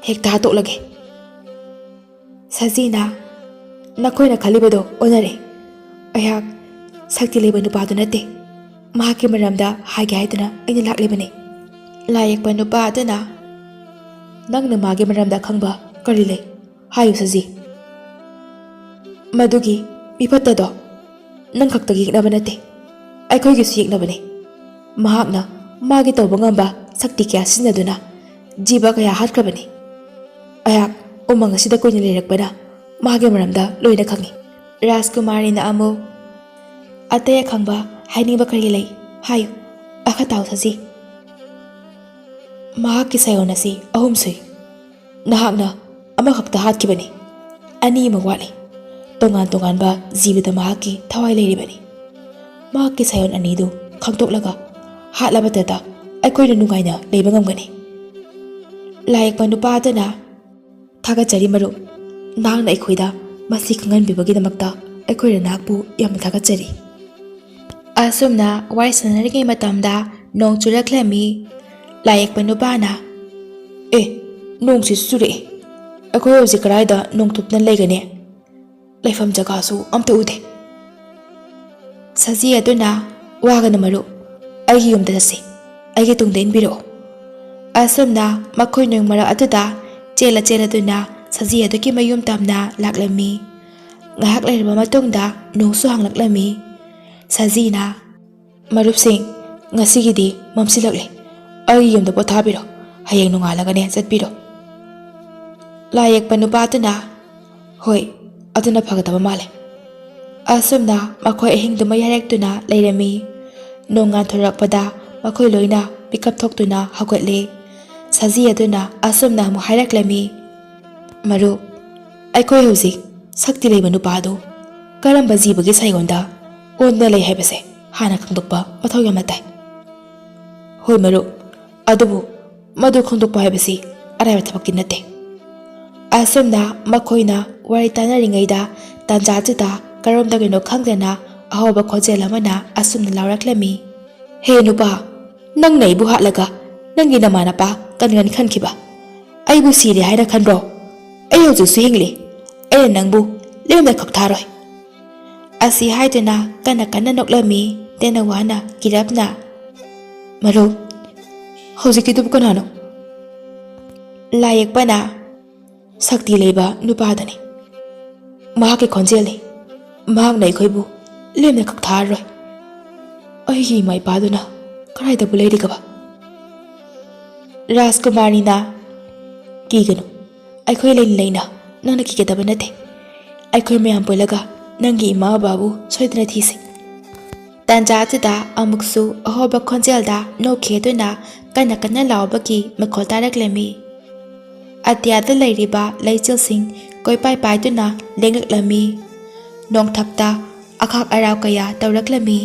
ꯍꯦꯛꯇ ꯍꯥꯠꯇꯣꯛꯂꯒꯦ"꯫ ꯁꯖꯤꯅ, "ꯅꯈꯣꯏꯅ ꯈꯜꯂꯤꯕꯗꯣ ꯑꯣꯟꯅꯔꯦ꯫ ꯑꯩꯍꯥꯛ ꯁꯛꯇꯤ ꯂꯩꯕ ꯅꯨꯄꯥꯗꯨ ꯅꯠꯇꯦ꯫ ꯃꯍꯥꯛꯀꯤ ꯃꯔꯝꯗ ꯍꯥꯏꯒꯦ ꯍꯥꯏꯗꯨꯅ ꯑꯩꯅ ꯂꯥꯛꯂꯤꯕꯅꯤ"꯫ ꯂꯥꯏꯌꯦꯛꯄ ꯅꯨꯄꯥ ꯑꯗꯨꯅ, "ꯅꯪꯅ ꯃꯥꯒꯤ ꯃꯔꯝꯗ ꯈꯪꯕ ꯀꯔꯤ ꯂꯩ? ꯍꯥꯏꯌꯨ ꯁꯖꯤ꯫ ꯃꯗꯨꯒꯤ ꯃꯤꯐꯠꯇꯗꯣ ꯅꯪ ꯈꯛꯇꯒꯤ ꯌꯦꯛꯅꯕ ꯅꯠꯇꯦ, ꯑꯩꯈꯣꯏꯒꯤꯁꯨ ꯌꯦꯛꯅꯕꯅꯤ꯫ ꯃꯍꯥꯛꯅ ꯃꯥꯒꯤ ꯇꯧꯕ ꯉꯝꯕ ꯁꯛꯇꯤ ꯀꯌꯥ ꯁꯤꯖꯤꯟꯅꯗꯨꯅ ꯖꯤꯕ ꯀꯌꯥ ꯍꯥꯠꯈ꯭ꯔꯕꯅꯤ꯫ ꯑꯩꯍꯥꯛ ꯎꯃꯪ ꯑꯁꯤꯗ ꯀꯨꯏꯅ ꯂꯩꯔꯛꯄꯅ ꯃꯥꯒꯤ ꯃꯔꯝꯗ ꯂꯣꯏꯅ ꯈꯪꯏ꯫ ꯔꯥꯖꯀꯨꯃꯥꯔꯤꯅ ꯑꯃꯨꯛ, "ꯑꯇꯩ ꯑꯈꯪꯕ ꯍꯥꯏꯅꯤꯡꯕ ꯀꯔꯤ ꯂꯩ? ꯍꯥꯏꯌꯨ, ꯑꯈ ꯇꯥꯎ ꯁꯖꯤ꯫ ꯃꯍꯥꯛꯀꯤ ꯁꯥꯌꯣꯟ ꯑꯁꯤ ꯑꯍꯨꯝ ꯁꯨꯏ꯫ ꯅꯍꯥꯛꯅ ꯑꯃꯈꯛꯇ ꯍꯥꯠꯈꯤꯕꯅꯤ꯫ ꯑꯅꯤ ꯑꯃ ꯋꯥꯠꯂꯤ꯫ ꯇꯣꯉꯥꯟ ꯇꯣꯉꯥꯟꯕ ꯖꯤꯕꯗ ꯃꯍꯥꯛꯀꯤ ꯊꯋꯥꯏ ꯂꯩꯔꯤꯕꯅꯤ꯫ ꯃꯍꯥꯛꯀꯤ ꯁꯥꯌꯣꯟ ꯑꯅꯤꯗꯨ ꯈꯪꯗꯣꯛꯂꯒ ꯍꯥꯠꯂꯕꯗꯇ ꯑꯩꯈꯣꯏꯅ ꯅꯨꯡꯉꯥꯏꯅ ꯂꯩꯕ ꯉꯝꯒꯅꯤ꯫" ꯂꯥꯏꯌꯦꯛꯄ ꯅꯨꯄꯥ ꯑꯗꯨꯅ, "ꯊꯥꯒꯠꯆꯔꯤ ꯃꯔꯨꯞ, ꯅꯍꯥꯛꯅ ꯑꯩꯈꯣꯏꯗ ꯃꯁꯤ ꯈꯪꯍꯟꯕꯤꯕꯒꯤꯗꯃꯛꯇ ꯑꯩꯈꯣꯏꯅ ꯅꯍꯥꯛꯄꯨ ꯌꯥꯝꯅ ꯊꯥꯒꯠꯆꯔꯤ꯫" ꯑꯁꯨꯝꯅ ꯋꯥꯔꯤ ꯁꯥꯟꯅꯔꯤꯉꯩ ꯃꯇꯝꯗ ꯅꯣꯡ ꯆꯨꯔꯛꯂꯝꯃꯤ꯫ ꯂꯥꯏꯌꯦꯛꯄ ꯅꯨꯄꯥꯅ, "ꯑꯦ, ꯅꯣꯡꯁꯤꯁꯨ ꯆꯨꯔꯛꯑꯦ꯫ ꯑꯩꯈꯣꯏ ꯍꯧꯖꯤꯛ ꯀꯗꯥꯏꯗ ꯅꯣꯡ ꯊꯨꯞꯇꯅ ꯂꯩꯒꯅꯤ? ꯂꯩꯐꯝ ꯖꯒꯥꯁꯨ ꯑꯝꯇ ꯎꯗꯦ꯫" ꯁꯖꯤ ꯑꯗꯨꯅ, "ꯋꯥꯒꯅꯨ ꯃꯔꯨꯞ, ꯑꯩꯒꯤ ꯌꯨꯝꯗ ꯆꯠꯁꯤ, ꯑꯩꯒꯤ ꯇꯨꯡꯗ ꯏꯟꯕꯤꯔꯛꯑꯣ꯫" ꯑꯁꯨꯝꯅ ꯃꯈꯣꯏ ꯅꯣꯡ ꯃꯔꯛ ꯑꯗꯨꯗ ꯆꯦꯜꯂ ꯆꯦꯜꯂꯗꯨꯅ ꯁꯖꯤ ꯑꯗꯨꯒꯤ ꯃꯌꯨꯝ ꯇꯝꯅ ꯂꯥꯛꯂꯝꯃꯤ꯫ ꯉꯥꯏꯍꯥꯛ ꯂꯩꯔꯕ ꯃꯇꯨꯡꯗ ꯅꯣꯡꯁꯨ ꯍꯥꯡꯂꯛꯂꯝꯃꯤ꯫ ꯁꯖꯤꯅ, "ꯃꯔꯨꯞꯁꯤꯡ, ꯉꯁꯤꯒꯤꯗꯤ ꯃꯝꯁꯤꯜꯂꯛꯂꯦ, ꯑꯩꯒꯤ ꯌꯨꯝꯗ ꯄꯣꯊꯥꯕꯤꯔꯣ, ꯍꯌꯦꯡ ꯅꯣꯡꯉꯥꯜꯂꯒꯅꯦ ꯆꯠꯄꯤꯔꯣ꯫" ꯂꯥꯏ ꯌꯦꯛꯄ ꯅꯨꯄꯥꯗꯨꯅ, "ꯍꯣꯏ, ꯑꯗꯨꯅ ꯐꯒꯗꯕ ꯃꯥꯜꯂꯦ꯫" ꯑꯁꯨꯝꯅ ꯃꯈꯣꯏ ꯑꯍꯤꯡꯗꯨꯃ ꯌꯥꯔꯦꯛꯇꯨꯅ ꯂꯩꯔꯝꯃꯤ꯫ ꯅꯣꯡ ꯉꯥꯟꯊꯣꯔꯛꯄꯗ ꯃꯈꯣꯏ ꯂꯣꯏꯅ ꯃꯤꯀꯞ ꯊꯣꯛꯇꯨꯅ ꯍꯧꯒꯠꯂꯦ꯫ ꯁꯖꯤ ꯑꯗꯨꯅ ꯑꯁꯨꯝꯅ ꯑꯃꯨꯛ ꯍꯥꯏꯔꯛꯂꯝꯃꯤ, "ꯃꯔꯨꯞ, ꯑꯩꯈꯣꯏ ꯍꯧꯖꯤꯛ ꯁꯛꯇꯤ ꯂꯩꯕ ꯅꯨꯄꯥ ꯑꯗꯨ ꯀꯔꯝꯕ ꯖꯤꯕꯒꯤ ꯁꯥꯌꯣꯟꯗ ꯑꯣꯟꯗꯨꯅ ꯂꯩ ꯍꯥꯏꯕꯁꯦ ꯍꯥꯟꯅ ꯈꯪꯗꯣꯛꯄ ꯃꯊꯧ ꯌꯥꯝꯅ ꯇꯥꯏ꯫" "ꯍꯣꯏ ꯃꯔꯨꯞ, ꯑꯗꯨꯕꯨ ꯃꯗꯨ ꯈꯪꯗꯣꯛꯄ ꯍꯥꯏꯕꯁꯤ ꯑꯔꯥꯏꯕ ꯊꯕꯛꯇꯤ ꯅꯠꯇꯦ꯫" ꯑꯁꯨꯝꯅ ꯃꯈꯣꯏꯅ ꯋꯥꯔꯤ ꯇꯥꯅꯔꯤꯉꯩꯗ ꯇꯥꯟꯖꯥꯗꯨꯗ ꯀꯔꯣꯝꯗꯒꯤꯅꯣ ꯈꯪꯗꯅ ꯑꯍꯧꯕ ꯈꯣꯟꯖꯦꯜ ꯑꯃꯅ ꯑꯁꯨꯝꯅ ꯂꯥꯎꯔꯛꯂꯝꯃꯤ, "ꯍꯦ ꯅꯨꯄꯥ, ꯅꯪꯅ ꯑꯩꯕꯨ ꯍꯥꯠꯂꯒ ꯅꯪꯒꯤ ꯅꯃꯥ ꯅꯄꯥ ꯀꯟꯒꯅꯤ ꯈꯟꯈꯤꯕ? ꯑꯩꯕꯨ ꯁꯤꯔꯦ ꯍꯥꯏꯅ ꯈꯟꯕ꯭ꯔꯣ? ꯑꯩ ꯍꯧꯖꯤꯛꯁꯨ ꯍꯤꯡꯂꯤ꯫ ꯑꯩꯅ ꯅꯪꯕꯨ ꯂꯦꯝꯅ ꯀꯛꯊꯥꯔꯣꯏ꯫" ꯑꯁꯤ ꯍꯥꯏꯗꯨꯅ ꯀꯟꯅ ꯀꯟꯅ ꯅꯣꯛꯂꯝꯃꯤ ꯇꯦꯅꯋꯥꯅ ꯀꯤꯔꯞꯅ꯫ "ꯃꯔꯨꯞ, ꯍꯧꯖꯤꯛꯀꯤꯗꯨꯕꯨ ꯀꯅꯥꯅꯣ?" ꯂꯥꯏ ꯌꯦꯛꯄꯅ, "ꯁꯛꯇꯤ ꯂꯩꯕ ꯅꯨꯄꯥꯗꯨꯅꯤ꯫ ꯃꯍꯥꯛꯀꯤ ꯈꯣꯟꯖꯦꯜꯅꯤ꯫ ꯃꯍꯥꯛꯅ ꯑꯩꯈꯣꯏꯕꯨ ꯂꯦꯝꯅ ꯀꯛꯊꯥꯔꯔꯣꯏ꯫ ꯑꯩꯒꯤ ꯏꯃꯥ ꯏꯄꯥꯗꯨꯅ ꯀꯗꯥꯏꯗꯕꯨ ꯂꯩꯔꯤꯒꯕ?" ꯔꯥꯖꯀꯨꯃꯥꯔꯤꯅ, "ꯀꯤꯒꯅꯨ, ꯑꯩꯈꯣꯏ ꯂꯩꯅ ꯂꯩꯅ ꯅꯪꯅ ꯀꯤꯒꯗꯕ ꯅꯠꯇꯦ꯫ ꯑꯩꯈꯣꯏ ꯃꯌꯥꯝ ꯄꯨꯜꯂꯒ ꯅꯪꯒꯤ ꯏꯃꯥ ꯕꯕꯥꯕꯨ ꯁꯣꯏꯗꯅ ꯊꯤꯁꯤ꯫ ꯇꯥꯟꯖꯥ ꯑꯗꯨꯗ ꯑꯃꯨꯛꯁꯨ ꯑꯍꯧꯕ ꯈꯣꯟꯖꯦꯜꯗ ꯅꯣꯛꯈꯤ ꯑꯗꯨꯅ ꯀꯟꯅ ꯀꯟꯅ ꯂꯥꯎꯕꯒꯤ ꯃꯈꯣꯜ ꯇꯥꯔꯛꯂꯝꯃꯤ꯫ ꯑꯇꯤꯌꯥꯗ ꯂꯩꯔꯤꯕ ꯂꯩꯆꯤꯜꯁꯤꯡ ꯀꯣꯏꯄꯥꯏ ꯄꯥꯏꯗꯨꯅ ꯂꯦꯡꯂꯛꯂꯝꯃꯤ꯫ ꯅꯣꯡꯊꯛꯇ ꯑꯈꯥꯛ ꯑꯔꯥꯎ ꯀꯌꯥ ꯇꯧꯔꯛꯂꯝꯃꯤ꯫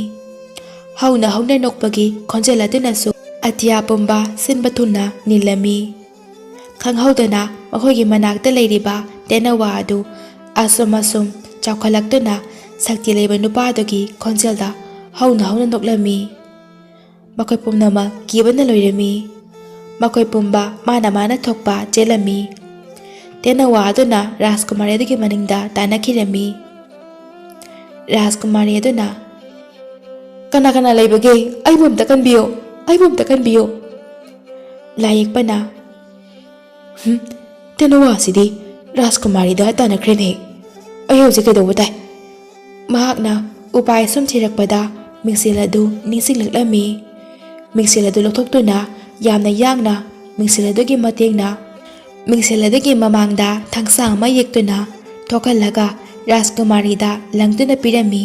ꯍꯧꯅ ꯍꯧꯅ ꯅꯣꯛꯄꯒꯤ ꯈꯣꯟꯖꯦꯜ ꯑꯗꯨꯅꯁꯨ ꯑꯇꯤꯌꯥ ꯄꯨꯝꯕ ꯁꯤꯟꯕ ꯊꯨꯡꯅ ꯅꯤꯜꯂꯝꯃꯤ꯫ ꯈꯪꯍꯧꯗꯅ ꯃꯈꯣꯏꯒꯤ ꯃꯅꯥꯛꯇ ꯂꯩꯔꯤꯕ ꯇꯦꯅꯋꯥ ꯑꯗꯨ ꯑꯁꯨꯝ ꯑꯁꯨꯝ ꯆꯥꯎꯈꯠꯂꯛꯇꯨꯅ ꯁꯛꯇꯤ ꯂꯩꯕ ꯅꯨꯄꯥ ꯑꯗꯨꯒꯤ ꯈꯣꯟꯖꯦꯜꯗ ꯍꯧꯅ ꯍꯧꯅ ꯅꯣꯛꯂꯝꯃꯤ꯫ ꯃꯈꯣꯏ ꯄꯨꯝꯅꯃꯛ ꯀꯤꯕꯅ ꯂꯣꯏꯔꯝꯃꯤ꯫ ꯃꯈꯣꯏ ꯄꯨꯝꯕ ꯃꯥꯅ ꯃꯥꯅ ꯊꯣꯛꯄ ꯆꯦꯜꯂꯝꯃꯤ꯫ ꯇꯦꯅꯋꯥ ꯑꯗꯨꯅ ꯔꯥꯖꯀꯨꯃꯥꯔꯤ ꯑꯗꯨꯒꯤ ꯃꯅꯤꯡꯗ ꯇꯥꯟꯅꯈꯤꯔꯝꯃꯤ꯫ ꯔꯥꯖꯀꯨꯃꯥꯔꯤ ꯑꯗꯨꯅ, "ꯀꯅꯥ ꯀꯅꯥ ꯂꯩꯕꯒꯦ? ꯑꯩꯕꯨ ꯑꯝꯇ ꯀꯟꯕꯤꯌꯨ, ꯑꯩꯕꯨ ꯑꯝꯇ ꯀꯟꯕꯤꯌꯨ!" ꯂꯥꯏꯌꯦꯛꯄꯅ, "ꯍꯨꯝ, ꯇꯦꯅꯋꯥꯁꯤꯗꯤ ꯔꯥꯖꯀꯨꯃꯥꯔꯤꯗ ꯇꯥꯟꯅꯈ꯭ꯔꯦꯅꯦ꯫ ꯑꯩ ꯍꯧꯖꯤꯛ ꯀꯩꯗꯧꯕ ꯇꯥꯏ?" ꯃꯍꯥꯛꯅ ꯎꯄꯥꯏ ꯁꯨꯝ ꯊꯤꯔꯛꯄꯗ ꯃꯤꯡꯁꯦꯜ ꯑꯗꯨ ꯅꯤꯡꯁꯤꯡꯂꯛꯂꯝꯃꯤ꯫ ꯃꯤꯡꯁꯦꯜ ꯑꯗꯨ ꯂꯧꯊꯣꯛꯇꯨꯅ ꯌꯥꯝꯅ ꯌꯥꯡꯅ ꯃꯤꯡꯁꯦꯜ ꯑꯗꯨꯒꯤ ꯃꯇꯦꯡꯅ ꯃꯤꯡꯁꯦꯜ ꯑꯗꯨꯒꯤ ꯃꯃꯥꯡꯗ ꯊꯥꯡꯁꯥꯡ ꯑꯃ ꯌꯦꯛꯇꯨꯅ ꯊꯣꯛꯍꯜꯂꯒ ꯔꯥꯖꯀꯨꯃꯥꯔꯤꯗ ꯂꯪꯗꯨꯅ ꯄꯤꯔꯝꯃꯤ꯫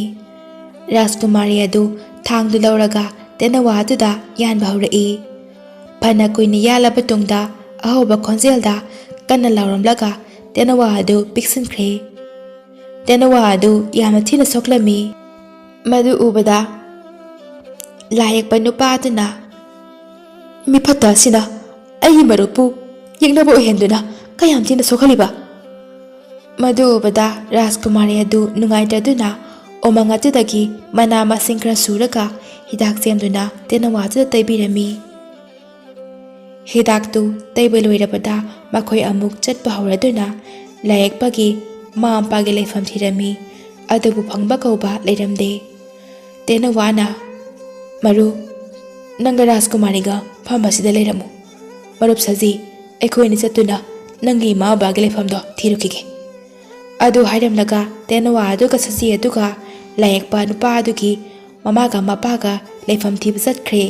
ꯔꯥꯖꯀꯨꯃꯥꯔꯤ ꯑꯗꯨ ꯊꯥꯡꯗꯨ ꯂꯧꯔꯒ ꯇꯦꯅꯋꯥ ꯑꯗꯨꯗ ꯌꯥꯟꯕ ꯍꯧꯔꯛꯏ꯫ ꯐꯅ ꯀꯨꯏꯅ ꯌꯥꯜꯂꯕ ꯇꯨꯡꯗ ꯑꯍꯧꯕ ꯈꯣꯟꯖꯦꯜꯗ ꯀꯟꯅ ꯂꯥꯎꯔꯝꯂꯒ ꯇꯦꯅꯋꯥ ꯑꯗꯨ ꯄꯤꯛꯁꯤꯟꯈ꯭ꯔꯦ꯫ ꯇꯦꯅꯋꯥ ꯑꯗꯨ ꯌꯥꯝꯅ ꯊꯤꯅ ꯁꯣꯛꯂꯝꯃꯤ꯫ ꯃꯗꯨ ꯎꯕꯗ ꯂꯥꯏꯌꯦꯛꯄ ꯅꯨꯄꯥ ꯑꯗꯨꯅ, "ꯃꯤꯐꯠꯇ ꯑꯁꯤꯅ ꯑꯩꯒꯤ ꯃꯔꯨꯞꯄꯨ ꯌꯦꯛꯅꯕ ꯑꯣꯏꯍꯟꯗꯨꯅ ꯀꯌꯥꯝ ꯊꯤꯅ ꯁꯣꯛꯍꯜꯂꯤꯕ!" ꯃꯗꯨ ꯎꯕꯗ ꯔꯥꯖꯀꯨꯃꯥꯔꯤ ꯑꯗꯨ ꯅꯨꯡꯉꯥꯏꯇꯗꯨꯅ ꯎꯃꯪ ꯑꯗꯨꯗꯒꯤ ꯃꯅꯥ ꯃꯁꯤꯡ ꯈꯔ ꯁꯨꯔꯒ ꯍꯤꯗꯥꯛ ꯁꯦꯝꯗꯨꯅ ꯇꯦꯅꯋꯥ ꯑꯗꯨꯗ ꯇꯩꯕꯤꯔꯝꯃꯤ꯫ ꯍꯤꯗꯥꯛꯇꯨ ꯇꯩꯕ ꯂꯣꯏꯔꯕꯗ ꯃꯈꯣꯏ ꯑꯃꯨꯛ ꯆꯠꯄ ꯍꯧꯔꯗꯨꯅ ꯂꯥꯏꯌꯦꯛꯄꯒꯤ ꯃꯃꯥ ꯃꯄꯥꯒꯤ ꯂꯩꯐꯝ ꯊꯤꯔꯝꯃꯤ, ꯑꯗꯨꯕꯨ ꯐꯪꯕ ꯀꯧꯕ ꯂꯩꯔꯝꯗꯦ꯫ ꯇꯦꯅꯋꯥꯅ, "ꯃꯔꯨꯞ, ꯅꯪꯒ ꯔꯥꯖꯀꯨꯃꯥꯔꯤꯒ ꯐꯝꯕꯁꯤꯗ ꯂꯩꯔꯝꯃꯨ꯫ ꯃꯔꯨꯞ ꯁꯖꯤ, ꯑꯩꯈꯣꯏꯅ ꯆꯠꯇꯨꯅ ꯅꯪꯒꯤ ꯏꯃꯥ ꯕꯕꯥꯒꯤ ꯂꯩꯐꯝꯗꯣ ꯊꯤꯔꯨꯈꯤꯒꯦ꯫" ꯑꯗꯨ ꯍꯥꯏꯔꯝꯂꯒ ꯇꯦꯅꯋꯥ ꯑꯗꯨꯒ ꯁꯖꯤ ꯑꯗꯨꯒ ꯂꯥꯏꯌꯦꯛꯄ ꯅꯨꯄꯥ ꯑꯗꯨꯒꯤ ꯃꯃꯥꯒ ꯃꯄꯥꯒ ꯂꯩꯐꯝ ꯊꯤꯕ ꯆꯠꯈ꯭ꯔꯦ꯫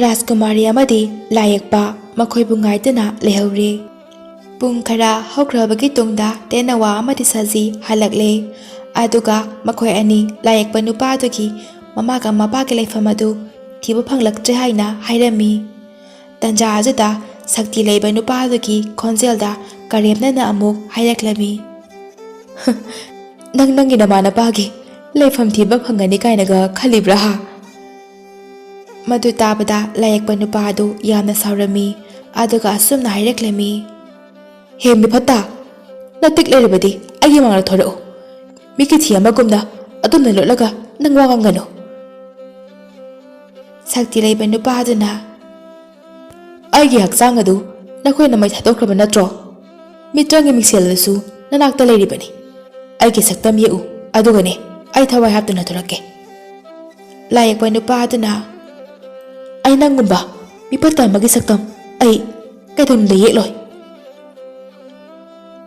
ꯔꯥꯖꯀꯨꯃꯥꯔꯤ ꯑꯃꯗꯤ ꯂꯥꯏꯌꯦꯛꯄ ꯃꯈꯣꯏꯕꯨ ꯉꯥꯏꯗꯨꯅ ꯂꯩꯍꯧꯔꯦ꯫ ꯄꯨꯡ ꯈꯔ ꯍꯧꯈ꯭ꯔꯕꯒꯤ ꯇꯨꯡꯗ ꯇꯦꯅꯋꯥ ꯑꯃꯗꯤ ꯁꯖꯤ ꯍꯜꯂꯛꯂꯦ꯫ ꯑꯗꯨꯒ ꯃꯈꯣꯏ ꯑꯅꯤ ꯂꯥꯏꯌꯦꯛꯄ ꯅꯨꯄꯥꯗꯨꯒꯤ ꯃꯃꯥꯒ ꯃꯄꯥꯒꯤ ꯂꯩꯐꯝ ꯑꯗꯨ ꯊꯤꯕ ꯐꯪꯂꯛꯇ꯭ꯔꯦ ꯍꯥꯏꯅ ꯍꯥꯏꯔꯝꯃꯤ꯫ ꯇꯟꯖꯥ ꯑꯗꯨꯗ ꯁꯛꯇꯤ ꯂꯩꯕ ꯅꯨꯄꯥꯗꯨꯒꯤ ꯈꯣꯟꯖꯦꯜꯗ ꯀꯔꯦꯝꯅꯅ ꯑꯃꯨꯛ ꯍꯥꯏꯔꯛꯂꯝꯃꯤ, "ꯅꯪ ꯅꯪꯒꯤ ꯅꯃꯥꯟꯅꯄꯥꯒꯤ ꯂꯩꯐꯝ ꯊꯤꯕ ꯐꯪꯒꯅꯤ ꯀꯥꯏꯅꯒ ꯈꯜꯂꯤꯕ꯭ꯔꯥ ꯍꯥ?" ꯃꯗꯨ ꯇꯥꯕꯗ ꯂꯥꯏꯌꯦꯛꯄ ꯅꯨꯄꯥ ꯑꯗꯨ ꯌꯥꯝꯅ ꯁꯥꯎꯔꯝꯃꯤ꯫ ꯑꯗꯨꯒ ꯑꯁꯨꯝꯅ ꯍꯥꯏꯔꯛꯂꯝꯃꯤ, "ꯍꯦ ꯃꯤꯐꯠꯇ, ꯅꯇꯤꯛ ꯂꯩꯔꯕꯗꯤ ꯑꯩꯒꯤ ꯃꯥꯡꯗ ꯊꯣꯔꯛꯎ꯫ ꯃꯤꯀꯤꯊꯤ ꯑꯃꯒꯨꯝꯅ ꯑꯗꯨꯝꯅ ꯂꯣꯠꯂꯒ ꯅꯪ ꯋꯥ ꯉꯥꯡꯒꯅꯨ꯫" ꯁꯛꯇꯤ ꯂꯩꯕ ꯅꯨꯄꯥ ꯑꯗꯨꯅ, "ꯑꯩꯒꯤ ꯍꯛꯆꯥꯡ ꯑꯗꯨ ꯅꯈꯣꯏꯅ ꯃꯩ ꯊꯥꯗꯣꯛꯈ꯭ꯔꯕ ꯅꯠꯇ꯭ꯔꯣ? ꯃꯤꯇ꯭ꯔꯪꯒꯤ ꯃꯤꯡꯁꯦꯜ ꯑꯗꯨꯁꯨ ꯅꯅꯥꯛꯇ ꯂꯩꯔꯤꯕꯅꯤ꯫ ꯑꯩꯒꯤ ꯁꯛꯇꯝ ꯌꯦꯛꯎ, ꯑꯗꯨꯒꯅꯦ ꯑꯩ ꯊꯋꯥꯏ ꯍꯥꯞꯇꯨꯅ ꯊꯣꯔꯛꯀꯦ꯫" ꯂꯥꯏꯌꯦꯛꯄ ꯅꯨꯄꯥ ꯑꯗꯨꯅ, "ꯑꯩ ꯅꯪꯒꯨꯝꯕ ꯃꯤꯐꯠꯇ ꯑꯃꯒꯤ ꯁꯛꯇꯝ ꯑꯩ ꯀꯩꯗꯧꯅꯨꯡꯗ ꯌꯦꯛꯂꯣꯏ꯫"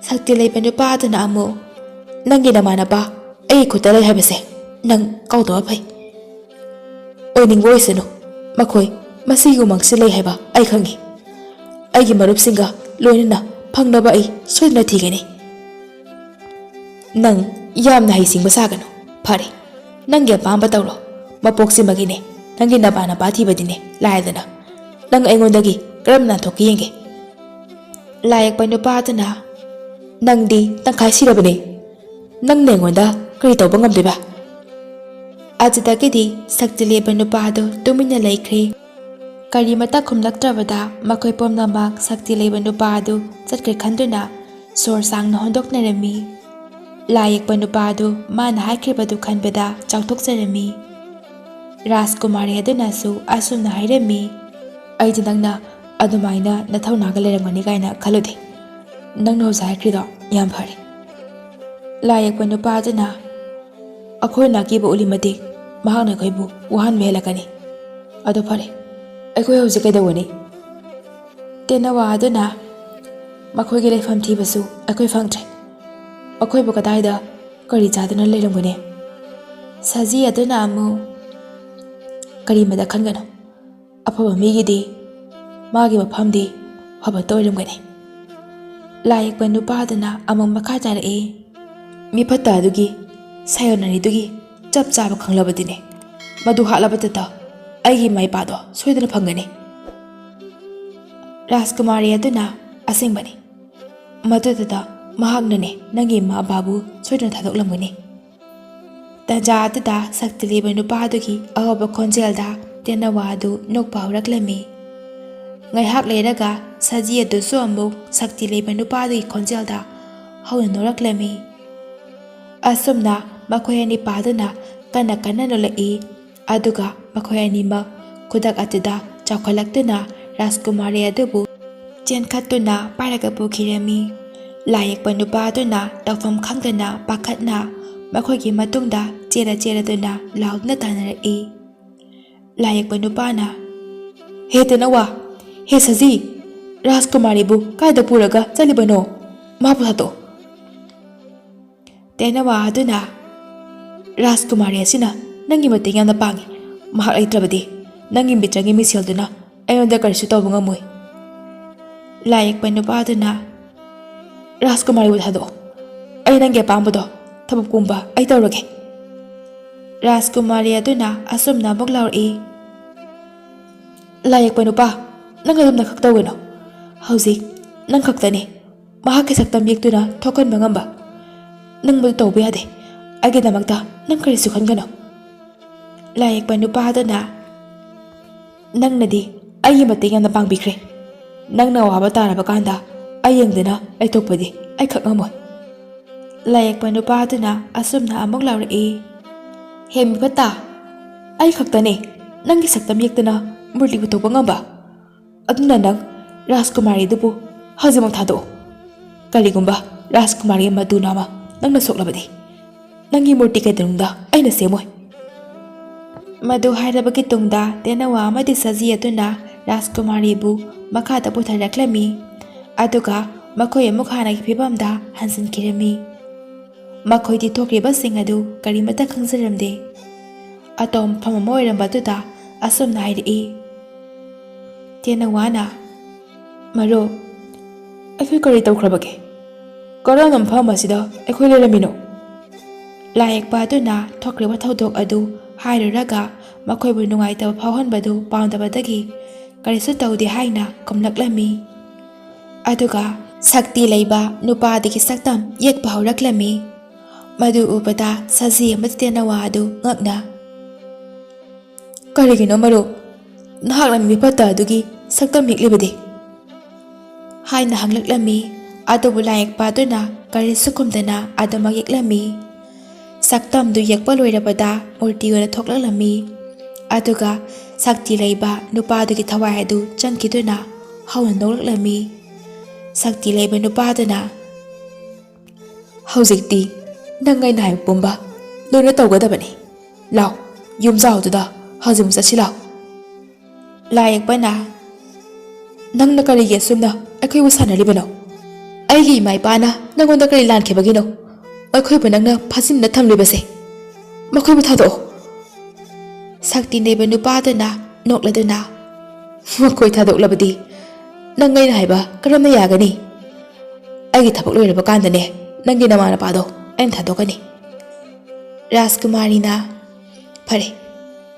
ꯁꯛꯇꯤ ꯂꯩꯕ ꯅꯨꯄꯥ ꯑꯗꯨꯅ ꯑꯃꯨꯛ, "ꯅꯪꯒꯤ ꯅꯃꯥꯟꯅꯕ ꯑꯩꯒꯤ ꯈꯨꯠꯇ ꯂꯩ ꯍꯥꯏꯕꯁꯦ ꯅꯪ ꯀꯥꯎꯗꯕ ꯐꯩ꯫ ꯑꯣꯏꯅꯤꯡꯕ ꯑꯣꯏꯁꯅꯨ, ꯃꯈꯣꯏ ꯃꯁꯤꯒꯤ ꯎꯃꯪꯁꯤꯗ ꯂꯩ ꯍꯥꯏꯕ ꯑꯩ ꯈꯪꯏ꯫ ꯑꯩꯒꯤ ꯃꯔꯨꯞꯁꯤꯡꯒ ꯂꯣꯏꯅꯅ ꯐꯪꯅꯕ ꯑꯩ ꯁꯣꯏꯗꯅ ꯊꯤꯒꯅꯤ꯫" "ꯅꯪ ꯌꯥꯝꯅ ꯍꯩꯁꯤꯡꯕ ꯁꯥꯒꯅꯨ꯫ ꯐꯔꯦ, ꯅꯪꯒꯤ ꯑꯄꯥꯝꯕ ꯇꯧꯔꯣ꯫ ꯃꯄꯣꯛꯁꯤꯃꯒꯤꯅꯦ ꯅꯪꯒꯤ ꯅꯄꯥ ꯅꯄꯥ ꯊꯤꯕꯗꯤꯅꯦ ꯂꯥꯏꯗꯅ꯫ ꯅꯪ ꯑꯩꯉꯣꯟꯗꯒꯤ ꯀꯔꯝ ꯅꯥꯟꯊꯣꯛꯀꯦ ꯌꯦꯡꯒꯦ꯫" ꯂꯥꯏꯌꯦꯛꯄ ꯅꯨꯄꯥ ꯑꯗꯨꯅ, "ꯅꯪꯗꯤ ꯇꯪꯈꯥꯏ ꯁꯤꯔꯕꯅꯦ꯫ ꯅꯪꯅ ꯑꯩꯉꯣꯟꯗ ꯀꯔꯤ ꯇꯧꯕ ꯉꯝꯗꯣꯏꯕ?" ꯑꯗꯨꯗꯒꯤꯗꯤ ꯁꯛꯇꯤ ꯂꯩꯕ ꯅꯨꯄꯥ ꯑꯗꯨ ꯇꯨꯃꯤꯟꯅ ꯂꯩꯈ꯭ꯔꯦ꯫ ꯀꯔꯤꯃꯠꯇ ꯈꯨꯝꯂꯛꯇ꯭ꯔꯕꯗ ꯃꯈꯣꯏ ꯄꯨꯝꯅꯃꯛ ꯁꯛꯇꯤ ꯂꯩꯕ ꯅꯨꯄꯥ ꯑꯗꯨ ꯆꯠꯈ꯭ꯔꯦ ꯈꯟꯗꯨꯅ ꯁꯣꯔ ꯁꯥꯡꯅ ꯍꯣꯟꯗꯣꯛꯅꯔꯝꯃꯤ꯫ ꯂꯥꯏꯌꯦꯛꯄ ꯅꯨꯄꯥ ꯑꯗꯨ ꯃꯥꯅ ꯍꯥꯏꯈ꯭ꯔꯤꯕꯗꯨ ꯈꯟꯕꯗ ꯆꯥꯎꯊꯣꯛꯆꯔꯝꯃꯤ꯫ ꯔꯥꯖꯀꯨꯃꯥꯔꯤ ꯑꯗꯨꯅꯁꯨ ꯑꯁꯨꯝꯅ ꯍꯥꯏꯔꯝꯃꯤ, "ꯑꯩꯗꯤ ꯅꯪꯅ ꯑꯗꯨꯃꯥꯏꯅ ꯅꯊꯧꯅꯥꯒ ꯂꯩꯔꯝꯒꯅꯤ ꯀꯥꯏꯅ ꯈꯜꯂꯨꯗꯦ꯫ ꯅꯪꯅ ꯍꯧꯖꯤꯛ ꯍꯥꯏꯈ꯭ꯔꯤꯗꯣ ꯌꯥꯝ ꯐꯔꯦ꯫" ꯂꯥꯏꯌꯦꯛꯄ ꯅꯨꯄꯥ ꯑꯗꯨꯅ, "ꯑꯩꯈꯣꯏꯅ ꯑꯀꯤꯕ ꯎꯠꯂꯤ ꯃꯇꯤꯛ ꯃꯍꯥꯛꯅ ꯑꯩꯈꯣꯏꯕꯨ ꯋꯥꯍꯟꯕ ꯍꯦꯜꯂꯛꯀꯅꯤ꯫ ꯑꯗꯣ ꯐꯔꯦ, ꯑꯩꯈꯣꯏ ꯍꯧꯖꯤꯛ ꯀꯩꯗꯧꯒꯅꯤ?" ꯇꯦꯅꯋꯥ ꯑꯗꯨꯅ, "ꯃꯈꯣꯏꯒꯤ ꯂꯩꯐꯝ ꯊꯤꯕꯁꯨ ꯑꯩꯈꯣꯏ ꯐꯪꯗ꯭ꯔꯦ꯫ ꯃꯈꯣꯏꯕꯨ ꯀꯗꯥꯏꯗ ꯀꯔꯤ ꯆꯥꯗꯨꯅ ꯂꯩꯔꯝꯒꯅꯤ?" ꯁꯖꯤ ꯑꯗꯨꯅ ꯑꯃꯨꯛ, "ꯀꯔꯤꯃꯗ ꯈꯟꯒꯅꯨ꯫ ꯑꯐꯕ ꯃꯤꯒꯤꯗꯤ ꯃꯥꯒꯤ ꯃꯐꯝꯗꯤ ꯐꯕꯇ ꯑꯣꯏꯔꯝꯒꯅꯤ꯫" ꯂꯥꯏ ꯌꯦꯛꯄ ꯅꯨꯄꯥꯗꯨꯅ ꯑꯃꯨꯛ ꯃꯈꯥ ꯇꯥꯔꯛꯏ, "ꯃꯤꯐꯠꯇ ꯑꯗꯨꯒꯤ ꯁꯥꯌꯣꯟꯅꯔꯤꯗꯨꯒꯤ ꯆꯞ ꯆꯥꯕ ꯈꯪꯂꯕꯗꯤꯅꯦ, ꯃꯗꯨ ꯍꯥꯠꯂꯕꯗꯇ ꯑꯩꯒꯤ ꯏꯃꯥ ꯏꯄꯥꯗꯣ ꯁꯣꯏꯗꯅ ꯐꯪꯒꯅꯤ꯫ ꯔꯥꯖꯀꯨꯃꯥꯔꯤ ꯑꯗꯨꯅ ꯑꯁꯦꯡꯕꯅꯤ꯫ ꯃꯗꯨꯗꯨꯗ ꯃꯍꯥꯛꯅꯅꯦ ꯅꯪꯒꯤ ꯏꯃꯥ ꯏꯄꯥꯕꯨ ꯁꯣꯏꯗꯅ ꯊꯥꯗꯣꯛꯂꯝꯒꯅꯤ"꯫ ꯇꯟꯖꯥ ꯑꯗꯨꯗ ꯁꯛꯇꯤ ꯂꯩꯕ ꯅꯨꯄꯥ ꯑꯗꯨꯒꯤ ꯑꯍꯧꯕ ꯈꯣꯟꯖꯦꯜꯗ ꯇꯦꯅꯋꯥ ꯑꯗꯨ ꯅꯣꯛꯄ ꯍꯧꯔꯛꯂꯝꯃꯤ꯫ ꯉꯥꯏꯍꯥꯛ ꯂꯩꯔꯒ ꯁꯖꯤ ꯑꯗꯨꯁꯨ ꯑꯃꯨꯛ ꯁꯛꯇꯤ ꯂꯩꯕ ꯅꯨꯄꯥ ꯑꯗꯨꯒꯤ ꯈꯣꯟꯖꯦꯜꯗ ꯍꯧꯅ ꯅꯣꯛꯂꯛꯂꯝꯃꯤ꯫ ꯑꯁꯨꯝꯅ ꯃꯈꯣꯏ ꯑꯅꯤ ꯄꯥꯗꯨꯅ ꯀꯟꯅ ꯀꯟꯅ ꯅꯣꯛꯂꯛꯏ꯫ ꯑꯗꯨꯒ ꯃꯈꯣꯏ ꯑꯅꯤꯃꯛ ꯈꯨꯗꯛ ꯑꯗꯨꯗ ꯆꯥꯎꯈꯠꯂꯛꯇꯨꯅ ꯔꯥꯖꯀꯨꯃꯥꯔꯤ ꯑꯗꯨꯕꯨ ꯆꯦꯟꯈꯠꯇꯨꯅ ꯄꯥꯏꯔꯒ ꯄꯨꯈꯤꯔꯝꯃꯤ꯫ ꯂꯥꯏ ꯌꯦꯛꯄ ꯅꯨꯄꯥ ꯑꯗꯨꯅ ꯇꯧꯐꯝ ꯈꯪꯗꯅ ꯄꯥꯈꯠꯅ ꯃꯈꯣꯏꯒꯤ ꯃꯇꯨꯡꯗ ꯆꯦꯜꯂ ꯆꯦꯜꯂꯗꯨꯅ ꯂꯥꯎꯗꯨꯅ ꯇꯥꯟꯅꯔꯛꯏ꯫ ꯂꯥꯏ ꯌꯦꯛꯄ ꯅꯨꯄꯥꯅ, "ꯍꯦ ꯇꯦꯅꯋꯥ, ꯍꯦ ꯁꯖꯤ, ꯔꯥꯖꯀꯨꯃꯥꯔꯤꯕꯨ ꯀꯥꯏꯗ ꯄꯨꯔꯒ ꯆꯠꯂꯤꯕꯅꯣ? ꯃꯥꯕꯨ ꯊꯥꯗꯣꯛꯑꯣ"꯫ ꯇꯦꯅꯋꯥ ꯑꯗꯨꯅ, "ꯔꯥꯖꯀꯨꯃꯥꯔꯤ ꯑꯁꯤꯅ ꯅꯪꯒꯤ ꯃꯇꯦꯡ ꯌꯥꯝꯅ ꯄꯥꯡꯉꯤ꯫ ꯃꯍꯥꯛ ꯂꯩꯇ꯭ꯔꯕꯗꯤ ꯅꯪꯒꯤ ꯃꯤꯇ꯭ꯔꯪꯒꯤ ꯃꯤꯡꯁꯦꯜꯗꯨꯅ ꯑꯩꯉꯣꯟꯗ ꯀꯔꯤꯁꯨ ꯇꯧꯕ ꯉꯝꯃꯣꯏ"꯫ ꯂꯥꯏ ꯌꯦꯛꯄ ꯅꯨꯄꯥ ꯑꯗꯨꯅ, "ꯔꯥꯖꯀꯨꯃꯥꯔꯤꯕꯨ ꯊꯥꯗꯣꯛꯑꯣ꯫ ꯑꯩ ꯅꯪꯒꯤ ꯑꯄꯥꯝꯕꯗꯣ ꯊꯕꯛ ꯄꯨꯝꯕ ꯑꯩ ꯇꯧꯔꯒꯦ"꯫ ꯔꯥꯖꯀꯨꯃꯥꯔꯤ ꯑꯗꯨꯅ ꯑꯁꯨꯝꯅ ꯑꯃꯨꯛ ꯂꯥꯎꯔꯛꯏ, "ꯂꯥꯏ ꯌꯦꯛꯄ ꯅꯨꯄꯥ, ꯅꯪ ꯑꯗꯨꯝꯅ ꯈꯛ ꯇꯧꯒꯅꯨ꯫ ꯍꯧꯖꯤꯛ ꯅꯪ ꯈꯛꯇꯅꯤ꯫ ꯃꯍꯥꯛꯀꯤ ꯁꯛꯇꯝ ꯌꯦꯛꯇꯨꯅ ꯊꯣꯛꯍꯟꯕ ꯉꯝꯕ꯫ ꯅꯪ ꯃꯗꯨ ꯇꯧꯕ ꯌꯥꯗꯦ꯫ ꯑꯩꯒꯤꯗꯃꯛꯇ ꯅꯪ ꯀꯔꯤꯁꯨ ꯈꯟꯒꯅꯨ"꯫ ꯂꯥꯏ ꯌꯦꯛꯄ ꯅꯨꯄꯥ ꯑꯗꯨꯅ, "ꯅꯪꯅꯗꯤ ꯑꯩꯒꯤ ꯃꯇꯦꯡ ꯌꯥꯝꯅ ꯄꯥꯡꯕꯤꯈ꯭ꯔꯦ꯫ ꯅꯪꯅ ꯑꯋꯥꯕ ꯇꯥꯔꯕ ꯀꯥꯟꯗ ꯑꯩ ꯌꯦꯡꯗꯅ ꯂꯩꯊꯣꯛꯄꯗꯤ ꯑꯩ ꯈꯛ ꯉꯝꯃꯣꯏ"꯫ ꯂꯥꯏ ꯌꯦꯛꯄ ꯅꯨꯄꯥ ꯑꯗꯨꯅ ꯑꯁꯨꯝꯅ ꯑꯃꯨꯛ ꯂꯥꯎꯔꯛꯏ, "ꯍꯦ ꯃꯤꯐꯠꯇ, ꯑꯩ ꯈꯛꯇꯅꯦ ꯅꯪꯒꯤ ꯁꯛꯇꯝ ꯌꯦꯛꯇꯨꯅ ꯃꯨꯔꯇꯤ ꯄꯨꯊꯣꯛꯄ ꯉꯝꯕ꯫ ꯑꯗꯨꯅ ꯅꯪ ꯔꯥꯖꯀꯨꯃꯥꯔꯤꯗꯨꯕꯨ ꯍꯧꯖꯤꯛꯃꯛ ꯊꯥꯗꯣꯛꯑꯣ꯫ ꯀꯔꯤꯒꯨꯝꯕ ꯔꯥꯖꯀꯨꯃꯥꯔꯤꯒꯤ ꯃꯇꯨ ꯅꯥꯝꯃ ꯅꯪꯅ ꯁꯣꯛꯂꯕꯗꯤ, ꯅꯪꯒꯤ ꯃꯨꯔꯇꯤ ꯀꯩꯗꯧꯅꯨꯡꯗ ꯑꯩꯅ ꯁꯦꯝꯃꯣꯏ"꯫ ꯃꯗꯨ ꯍꯥꯏꯔꯕꯒꯤ ꯇꯨꯡꯗ ꯇꯦꯅꯋꯥ ꯑꯃꯗꯤ ꯁꯖꯤ ꯑꯗꯨꯅ ꯔꯥꯖꯀꯨꯃꯥꯔꯤꯕꯨ ꯃꯈꯥꯗ ꯄꯨꯊꯔꯛꯂꯝꯃꯤ꯫ ꯑꯗꯨꯒ ꯃꯈꯣꯏ ꯑꯃꯨꯛ ꯍꯥꯟꯅꯒꯤ ꯐꯤꯕꯝꯗ ꯍꯟꯖꯤꯟꯈꯤꯔꯝꯃꯤ꯫ ꯃꯈꯣꯏꯗꯤ ꯊꯣꯛꯈ꯭ꯔꯤꯕꯁꯤꯡ ꯑꯗꯨ ꯀꯔꯤꯃꯠꯇ ꯈꯪꯖꯔꯝꯗꯦ꯫ ꯑꯇꯣꯞꯄ ꯃꯐꯝ ꯑꯃ ꯑꯣꯏꯔꯝꯕ ꯑꯗꯨꯗ ꯑꯁꯨꯝꯅ ꯍꯥꯏꯔꯛꯏ, ꯇꯦꯅꯋꯥꯅ, "ꯃꯔꯨꯞ, ꯑꯩꯈꯣꯏ ꯀꯔꯤ ꯇꯧꯈ꯭ꯔꯕꯒꯦ? ꯀꯔꯝꯕ ꯃꯐꯝ ꯑꯁꯤꯗ ꯑꯩꯈꯣꯏ ꯂꯩꯔꯝꯃꯤꯅꯣ? ꯂꯥꯏꯌꯦꯛꯄ ꯑꯗꯨꯅ ꯊꯣꯛꯈ꯭ꯔꯤꯕ ꯊꯧꯗꯣꯛ ꯑꯗꯨ ꯍꯥꯏꯔꯨꯔꯒ ꯃꯈꯣꯏꯕꯨ ꯅꯨꯡꯉꯥꯏꯇꯕ ꯐꯥꯎꯍꯟꯕꯗꯨ ꯄꯥꯝꯗꯕꯗꯒꯤ ꯀꯔꯤꯁꯨ ꯇꯧꯗꯦ ꯍꯥꯏꯅ ꯈꯨꯝꯂꯛꯂꯝꯃꯤ꯫ ꯑꯗꯨꯒ ꯁꯛꯇꯤ ꯂꯩꯕ ꯅꯨꯄꯥꯗꯒꯤ ꯁꯛꯇꯝ ꯌꯦꯛꯄ ꯍꯧꯔꯛꯂꯝꯃꯤ꯫ ꯃꯗꯨ ꯎꯕꯗ ꯁꯖꯤ ꯑꯃꯗꯤ ꯇꯦꯅꯋꯥ ꯑꯗꯨ ꯉꯛꯅ, "ꯀꯔꯤꯒꯤꯅꯣ ꯃꯔꯨꯞ? ꯅꯍꯥꯛꯅ ꯃꯤꯐꯠꯇ ꯑꯗꯨꯒꯤ ꯁꯛꯇꯝ ꯌꯦꯛꯂꯤꯕꯗꯤ?" ꯍꯥꯏꯅ ꯍꯪꯂꯛꯂꯝꯃꯤ꯫ ꯑꯗꯨꯕꯨ ꯂꯥꯏꯌꯦꯛꯄ ꯑꯗꯨꯅ ꯀꯔꯤꯁꯨ ꯈꯨꯝꯗꯅ ꯑꯗꯨꯃꯛ ꯌꯦꯛꯂꯝꯃꯤ꯫ ꯁꯛꯇꯝꯗꯨ ꯌꯦꯛꯄ ꯂꯣꯏꯔꯕꯗ ꯃꯨꯔꯇꯤ ꯑꯣꯏꯅ ꯊꯣꯛꯂꯛꯂꯝꯃꯤ꯫ ꯑꯗꯨꯒ ꯁꯛꯇꯤ ꯂꯩꯕ ꯅꯨꯄꯥꯗꯨꯒꯤ ꯊꯋꯥꯏ ꯑꯗꯨ ꯆꯪꯈꯤꯗꯨꯅ ꯍꯧꯅ ꯅꯣꯛꯂꯛꯂꯝꯃꯤ꯫ ꯁꯛꯇꯤ ꯂꯩꯕ ꯅꯨꯄꯥꯗꯨꯅ, "ꯍꯧꯖꯤꯛꯇꯤ ꯅꯪ ꯑꯩꯅ ꯍꯥꯏꯕ ꯄꯨꯝꯕ ꯂꯣꯏꯅ ꯇꯧꯒꯗꯕꯅꯤ꯫ ꯂꯥꯎ, ꯌꯨꯝꯖꯥꯎꯗꯨꯗ ꯍꯧꯖꯤꯛꯃꯛ ꯆꯠꯁꯤ ꯂꯥꯎ꯫" ꯂꯥꯏꯌꯦꯛꯄꯅ, "ꯅꯪꯅ ꯀꯔꯤꯒꯤ ꯑꯁꯨꯝꯅ ꯑꯩꯈꯣꯏꯕꯨ ꯁꯥꯟꯅꯔꯤꯕꯅꯣ? ꯑꯩꯒꯤ ꯏꯃꯥ ꯏꯄꯥꯅ ꯅꯪꯉꯣꯟꯗ ꯀꯔꯤ ꯂꯥꯟꯈꯤꯕꯒꯤꯅꯣ ꯃꯈꯣꯏꯕꯨ ꯅꯪꯅ ꯐꯥꯖꯤꯟꯗꯨꯅ ꯊꯝꯂꯤꯕꯁꯦ? ꯃꯈꯣꯏꯕꯨ ꯊꯥꯗꯣꯛꯑꯣ꯫" ꯁꯛꯇꯤ ꯂꯩꯕ ꯅꯨꯄꯥꯗꯨꯅ ꯅꯣꯛꯂꯗꯨꯅ, "ꯃꯈꯣꯏ ꯊꯥꯗꯣꯛꯂꯕꯗꯤ ꯅꯪ ꯑꯩꯅ ꯍꯥꯏꯕ ꯀꯔꯝꯅ ꯌꯥꯒꯅꯤ? ꯑꯩꯒꯤ ꯊꯕꯛ ꯂꯣꯏꯔꯕ ꯀꯥꯟꯗꯅꯦ ꯅꯪꯒꯤ ꯅꯃꯥ ꯅꯄꯥꯗꯣ ꯑꯩꯅ ꯊꯥꯗꯣꯛꯀꯅꯤ꯫" ꯔꯥꯖꯀꯨꯃꯥꯔꯤꯅ, "ꯐꯔꯦ,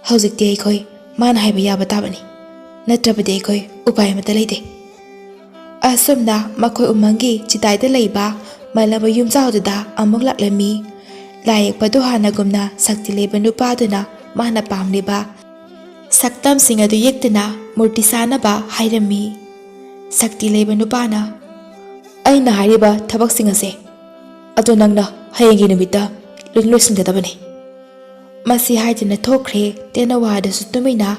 ꯍꯧꯖꯤꯛꯇꯤ ꯑꯩꯈꯣꯏ ꯃꯥꯅ ꯍꯥꯏꯕ ꯌꯥꯕ ꯇꯥꯕꯅꯤ, ꯅꯠꯇ꯭ꯔꯕꯗꯤ ꯑꯩꯈꯣꯏ ꯎꯄꯥꯏ ꯑꯃꯠꯇ ꯂꯩꯇꯦ꯫" ꯑꯁꯨꯝꯅ ꯃꯈꯣꯏ ꯎꯃꯪꯒꯤ ꯆꯤꯗꯥꯏꯗ ꯂꯩꯕ ꯃꯜꯂꯕ ꯌꯨꯝꯖꯥꯎꯗꯨꯗ ꯑꯃꯨꯛ ꯂꯥꯛꯂꯝꯃꯤ꯫ ꯂꯥꯏꯌꯦꯛꯄꯗꯨ ꯍꯥꯟꯅꯒꯨꯝꯅ ꯁꯛꯇꯤ ꯂꯩꯕ ꯅꯨꯄꯥꯗꯨꯅ ꯃꯥꯅ ꯄꯥꯝꯂꯤꯕ ꯁꯛꯇꯝꯁꯤꯡ ꯑꯗꯨ ꯌꯦꯛꯇꯨꯅ ꯃꯨꯔꯇꯤ ꯁꯥꯅꯕ ꯍꯥꯏꯔꯝꯃꯤ꯫ ꯁꯛꯇꯤ ꯂꯩꯕ ꯅꯨꯄꯥꯅ, "ꯑꯩꯅ ꯍꯥꯏꯔꯤꯕ ꯊꯕꯛꯁꯤꯡ ꯑꯁꯦ ꯑꯗꯣ ꯅꯪꯅ ꯍꯌꯦꯡꯒꯤ ꯅꯨꯃꯤꯠꯇ ꯂꯣꯏ ꯂꯣꯏꯁꯤꯟꯒꯗꯕꯅꯤ꯫" ꯃꯁꯤ ꯍꯥꯏꯗꯨꯅ ꯊꯣꯛꯈ꯭ꯔꯦ꯫ ꯇꯦꯅꯋꯥꯗꯨꯁꯨ ꯇꯨꯃꯤꯟꯅ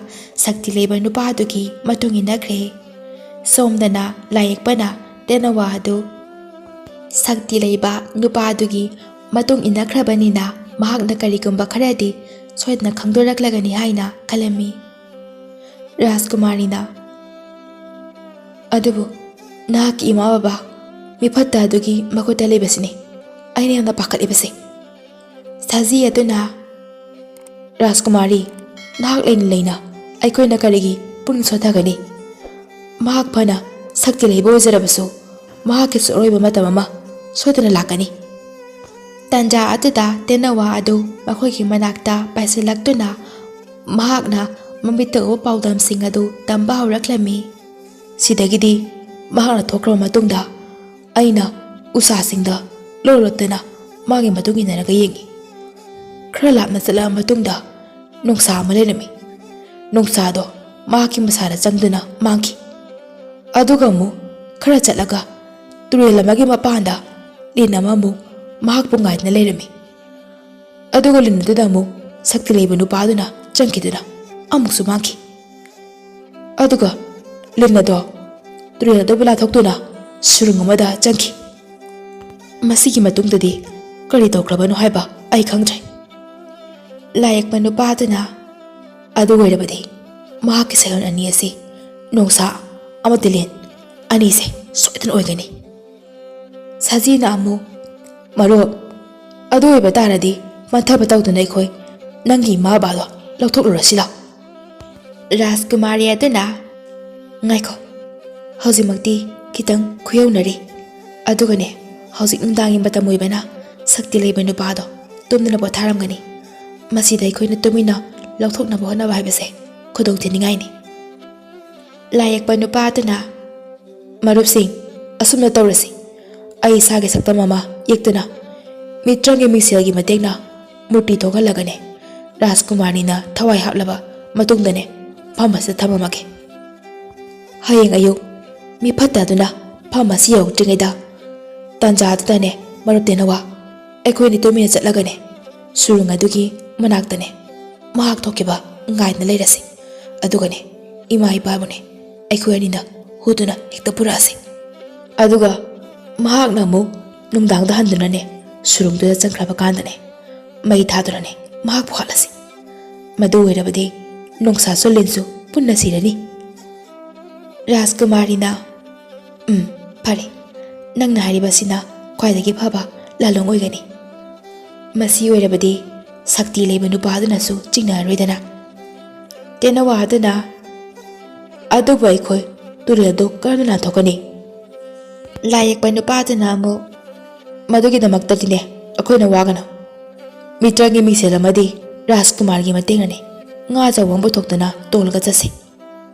ꯁꯛꯇꯤ ꯂꯩꯕ ꯅꯨꯄꯥꯗꯨꯒꯤ ꯃꯇꯨꯡ ꯏꯟꯅꯈ꯭ꯔꯦ꯫ ꯁꯣꯝꯗꯅ ꯂꯥꯏꯌꯦꯛꯄꯅ ꯇꯦꯅꯋꯥ ꯑꯗꯨ ꯁꯛꯇꯤ ꯂꯩꯕ ꯅꯨꯄꯥꯗꯨꯒꯤ ꯃꯇꯨꯡ ꯏꯟꯅꯈ꯭ꯔꯕꯅꯤꯅ ꯃꯍꯥꯛꯅ ꯀꯔꯤꯒꯨꯝꯕ ꯈꯔꯗꯤ ꯁꯣꯏꯗꯅ ꯈꯪꯗꯣꯔꯛꯂꯒꯅꯤ ꯍꯥꯏꯅ ꯈꯜꯂꯝꯃꯤ꯫ ꯔꯥꯖꯀꯨꯃꯥꯔꯤꯅ, "ꯑꯗꯨꯕꯨ ꯅꯍꯥꯛꯀꯤ ꯏꯃꯥ ꯕꯕꯥ ꯃꯤꯐꯠꯇ ꯑꯗꯨꯒꯤ ꯃꯈꯨꯠꯇ ꯂꯩꯕꯁꯤꯅꯤ ꯑꯩꯅ ꯌꯥꯝꯅ ꯄꯥꯈꯠꯂꯤꯕꯁꯦ꯫" ꯁꯖꯤ ꯑꯗꯨꯅ, "ꯔꯥꯖꯀꯨꯃꯥꯔꯤ, ꯅꯍꯥꯛ ꯂꯩꯅ ꯂꯩꯅ ꯑꯩꯈꯣꯏꯅ ꯀꯔꯤꯒꯤ ꯄꯨꯛꯅꯤꯡ ꯁꯣꯟꯊꯒꯅꯤ? ꯃꯍꯥꯛ ꯐꯅ ꯁꯛꯇꯤ ꯂꯩꯕ ꯑꯣꯏꯖꯔꯕꯁꯨ ꯃꯍꯥꯛꯀꯤꯁꯨ ꯑꯔꯣꯏꯕ ꯃꯇꯝ ꯑꯃ ꯁꯣꯏꯗꯅ ꯂꯥꯛꯀꯅꯤ꯫ ꯇꯥꯟꯖꯥ ꯑꯗꯨꯗ ꯇꯦꯅꯋꯥ ꯑꯗꯨ ꯃꯈꯣꯏꯒꯤ ꯃꯅꯥꯛꯇ ꯄꯥꯏꯁꯤꯜꯂꯛꯇꯨꯅ ꯃꯍꯥꯛꯅ ꯃꯃꯤꯠꯇ ꯎꯕ ꯄꯥꯎꯗꯝꯁꯤꯡ ꯑꯗꯨ ꯇꯝꯕ ꯍꯧꯔꯛꯂꯝꯃꯤ꯫ ꯁꯤꯗꯒꯤꯗꯤ ꯃꯍꯥꯛꯅ ꯊꯣꯛꯈ꯭ꯔꯕ ꯃꯇꯨꯡꯗ ꯑꯩꯅ ꯎꯁꯥꯁꯤꯡꯗ ꯂꯣꯠ ꯂꯣꯠꯇꯅ ꯃꯥꯒꯤ ꯃꯇꯨꯡ ꯏꯟꯅꯔꯒ ꯌꯦꯡꯉꯤ꯫ ꯈꯔ ꯂꯥꯞꯅ ꯆꯠꯂꯕ ꯃꯇꯨꯡꯗ ꯅꯣꯡꯁꯥ ꯑꯃ ꯂꯩꯔꯝꯃꯤ꯫ ꯅꯣꯡꯁꯥꯗꯣ ꯃꯍꯥꯛꯀꯤ ꯃꯁꯥꯗ ꯆꯪꯗꯨꯅ ꯃꯥꯡꯈꯤ꯫ ꯑꯗꯨꯒ ꯑꯃꯨꯛ ꯈꯔ ꯆꯠꯂꯒ ꯇꯨꯔꯦꯜ ꯑꯃꯒꯤ ꯃꯄꯥꯟꯗ ꯂꯤꯟ ꯑꯃ ꯑꯃꯨꯛ ꯃꯍꯥꯛꯄꯨ ꯉꯥꯏꯗꯨꯅ ꯂꯩꯔꯝꯃꯤ꯫ ꯑꯗꯨꯒ ꯂꯤꯟ ꯑꯗꯨꯗ ꯑꯃꯨꯛ ꯁꯛꯇꯤ ꯂꯩꯕ ꯅꯨꯄꯥꯗꯨꯅ ꯆꯪꯈꯤꯗꯨꯅ ꯑꯃꯨꯛꯁꯨ ꯃꯥꯡꯈꯤ꯫ ꯑꯗꯨꯒ ꯂꯤꯟ ꯑꯗꯣ ꯇꯨꯔꯦꯜ ꯑꯗꯨꯕꯨ ꯂꯥꯟꯊꯣꯛꯇꯨꯅ ꯁꯨꯔꯨꯡ ꯑꯃꯗ ꯆꯪꯈꯤ꯫ ꯃꯁꯤꯒꯤ ꯃꯇꯨꯡꯗꯗꯤ ꯀꯔꯤ ꯇꯧꯈ꯭ꯔꯕꯅꯣ ꯍꯥꯏꯕ ꯑꯩ ꯈꯪꯗ꯭ꯔꯦ꯫ ꯂꯥꯏꯌꯦꯛꯄ ꯅꯨꯄꯥꯗꯨꯅ, ꯑꯗꯨ ꯑꯣꯏꯔꯕꯗꯤ ꯃꯍꯥꯛꯀꯤ ꯁꯩꯑꯣꯟ ꯑꯅꯤ ꯑꯁꯤ ꯅꯣꯡꯁꯥ ꯑꯃꯗꯤ ꯂꯤꯟ ꯑꯅꯤꯁꯦ ꯁꯣꯏꯗꯅ ꯑꯣꯏꯒꯅꯤ꯫ ꯁꯖꯤꯅ ꯑꯃꯨꯛ, ꯃꯔꯨꯞ, ꯑꯗꯨ ꯑꯣꯏꯕ ꯇꯥꯔꯗꯤ ꯃꯟꯊꯕ ꯇꯧꯗꯨꯅ ꯑꯩꯈꯣꯏ ꯅꯪꯒꯤ ꯏꯃꯥ ꯕꯕꯥꯗꯣ ꯂꯧꯊꯣꯛꯂꯨꯔꯁꯤ ꯂꯥꯎ꯫ ꯔꯥꯖꯀꯨꯃꯥꯔꯤ ꯑꯗꯨꯅ, ꯉꯥꯏꯈꯣ, ꯍꯧꯖꯤꯛꯃꯛꯇꯤ ꯈꯤꯇꯪ ꯈꯨꯌꯧꯅꯔꯤ꯫ ꯑꯗꯨꯒꯅꯦ, ꯍꯧꯖꯤꯛ ꯅꯨꯡꯗꯥꯡꯒꯤ ꯃꯇꯝ ꯑꯣꯏꯕꯅ ꯁꯛꯇꯤ ꯂꯩꯕ ꯅꯨꯄꯥꯗꯣ ꯇꯨꯝꯗꯨꯅ ꯄꯣꯊꯥꯔꯝꯒꯅꯤ꯫ ꯃꯁꯤꯗ ꯑꯩꯈꯣꯏꯅ ꯇꯨꯃꯤꯟꯅ ꯂꯧꯊꯣꯛꯅꯕ ꯍꯣꯠꯅꯕ ꯍꯥꯏꯕꯁꯦ ꯈꯨꯗꯣꯡꯊꯤꯅꯤꯡꯉꯥꯏꯅꯤ꯫ ꯂꯥꯏꯌꯦꯛꯄ ꯅꯨꯄꯥ ꯑꯗꯨꯅ, ꯃꯔꯨꯞꯁꯤꯡ, ꯑꯁꯨꯝꯅ ꯇꯧꯔꯁꯤ꯫ ꯑꯩ ꯏꯁꯥꯒꯤ ꯁꯛꯇꯝ ꯑꯃ ꯌꯦꯛꯇꯨꯅ ꯃꯤꯇ꯭ꯔꯪꯒꯤ ꯃꯤꯡꯁꯦꯜꯒꯤ ꯃꯇꯦꯡꯅ ꯃꯨꯔꯇꯤ ꯊꯣꯛꯍꯜꯂꯒꯅꯦ, ꯔꯥꯖꯀꯨꯃꯥꯔꯅꯤꯅ ꯊꯋꯥꯏ ꯍꯥꯞꯂꯕ ꯃꯇꯨꯡꯗꯅꯦ ꯃꯐꯝ ꯑꯁꯤꯗ ꯊꯝꯃꯝꯃꯒꯦ꯫ ꯍꯌꯦꯡ ꯑꯌꯨꯛ ꯃꯤ ꯐꯠꯇ ꯑꯗꯨꯅ ꯃꯐꯝ ꯑꯁꯤ ꯌꯧꯔꯛꯇ꯭ꯔꯤꯉꯩꯗ ꯇꯥꯟꯖꯥ ꯑꯗꯨꯗꯅꯦ ꯃꯔꯨꯞ ꯇꯦꯅꯋꯥ, ꯑꯩꯈꯣꯏꯅꯤ ꯇꯨꯃꯤꯟꯅ ꯆꯠꯂꯒꯅꯦ ꯁꯨꯔꯨꯡ ꯑꯗꯨꯒꯤ ꯃꯅꯥꯛꯇꯅꯦ ꯃꯍꯥꯛ ꯊꯣꯛꯈꯤꯕ ꯉꯥꯏꯗꯨꯅ ꯂꯩꯔꯁꯤ꯫ ꯑꯗꯨꯒꯅꯦ ꯏꯃꯥ ꯏꯄꯥꯕꯨꯅꯦ ꯑꯩꯈꯣꯏ ꯑꯅꯤꯅ ꯍꯨꯗꯨꯅ ꯍꯦꯛꯇ ꯄꯨꯔꯛꯑꯁꯤ꯫ ꯑꯗꯨꯒ ꯃꯍꯥꯛꯅ ꯑꯃꯨꯛ ꯅꯨꯡꯗꯥꯡꯗ ꯍꯟꯗꯨꯅꯅꯦ ꯁꯨꯔꯨꯡꯗꯨꯗ ꯆꯪꯈ꯭ꯔꯕ ꯀꯥꯟꯗꯅꯦ ꯃꯩ ꯊꯥꯗꯨꯅꯅꯦ ꯃꯍꯥꯛꯄꯨ ꯍꯥꯠꯂꯁꯤ꯫ ꯃꯗꯨ ꯑꯣꯏꯔꯕꯗꯤ ꯅꯣꯡꯁꯥꯁꯨ ꯂꯤꯟꯁꯨ ꯄꯨꯟꯅ ꯁꯤꯔꯅꯤ꯫ ꯔꯥꯖꯀꯨꯃꯥꯔꯤꯅ, ꯎꯝ, ꯐꯔꯦ, ꯅꯪꯅ ꯍꯥꯏꯔꯤꯕꯁꯤꯅ ꯈ꯭ꯋꯥꯏꯗꯒꯤ ꯐꯕ ꯂꯥꯂꯣꯡ ꯑꯣꯏꯒꯅꯤ꯫ ꯃꯁꯤ ꯑꯣꯏꯔꯕꯗꯤ ꯁꯛꯇꯤ ꯂꯩꯕ ꯅꯨꯄꯥꯗꯨꯅꯁꯨ ꯆꯤꯡꯅꯔꯣꯏꯗꯅ꯫ ꯇꯦꯅꯋꯥ ꯑꯗꯨꯅ, ꯑꯗꯨꯕꯨ ꯑꯩꯈꯣꯏ ꯇꯨꯔꯦꯜꯗꯨ ꯀꯔꯝꯅ ꯂꯥꯟꯊꯣꯛꯀꯅꯤ? ꯂꯥꯏ ꯌꯦꯛꯄ ꯅꯨꯄꯥꯗꯨꯅ ꯑꯃꯨꯛ, "ꯃꯗꯨꯒꯤꯗꯃꯛꯇꯗꯤꯅꯦ ꯑꯩꯈꯣꯏꯅ ꯋꯥꯒꯅꯨ꯫ ꯃꯤꯇ꯭ꯔꯪꯒꯤ ꯃꯤꯡꯁꯦꯜ ꯑꯃꯗꯤ ꯔꯥꯖꯀꯨꯃꯥꯔꯒꯤ ꯃꯇꯦꯡꯅꯅꯦ ꯉꯥ ꯑꯆꯧꯕ ꯑꯃ ꯄꯨꯊꯣꯛꯇꯨꯅ ꯇꯣꯡꯂꯒ ꯆꯠꯁꯤ꯫"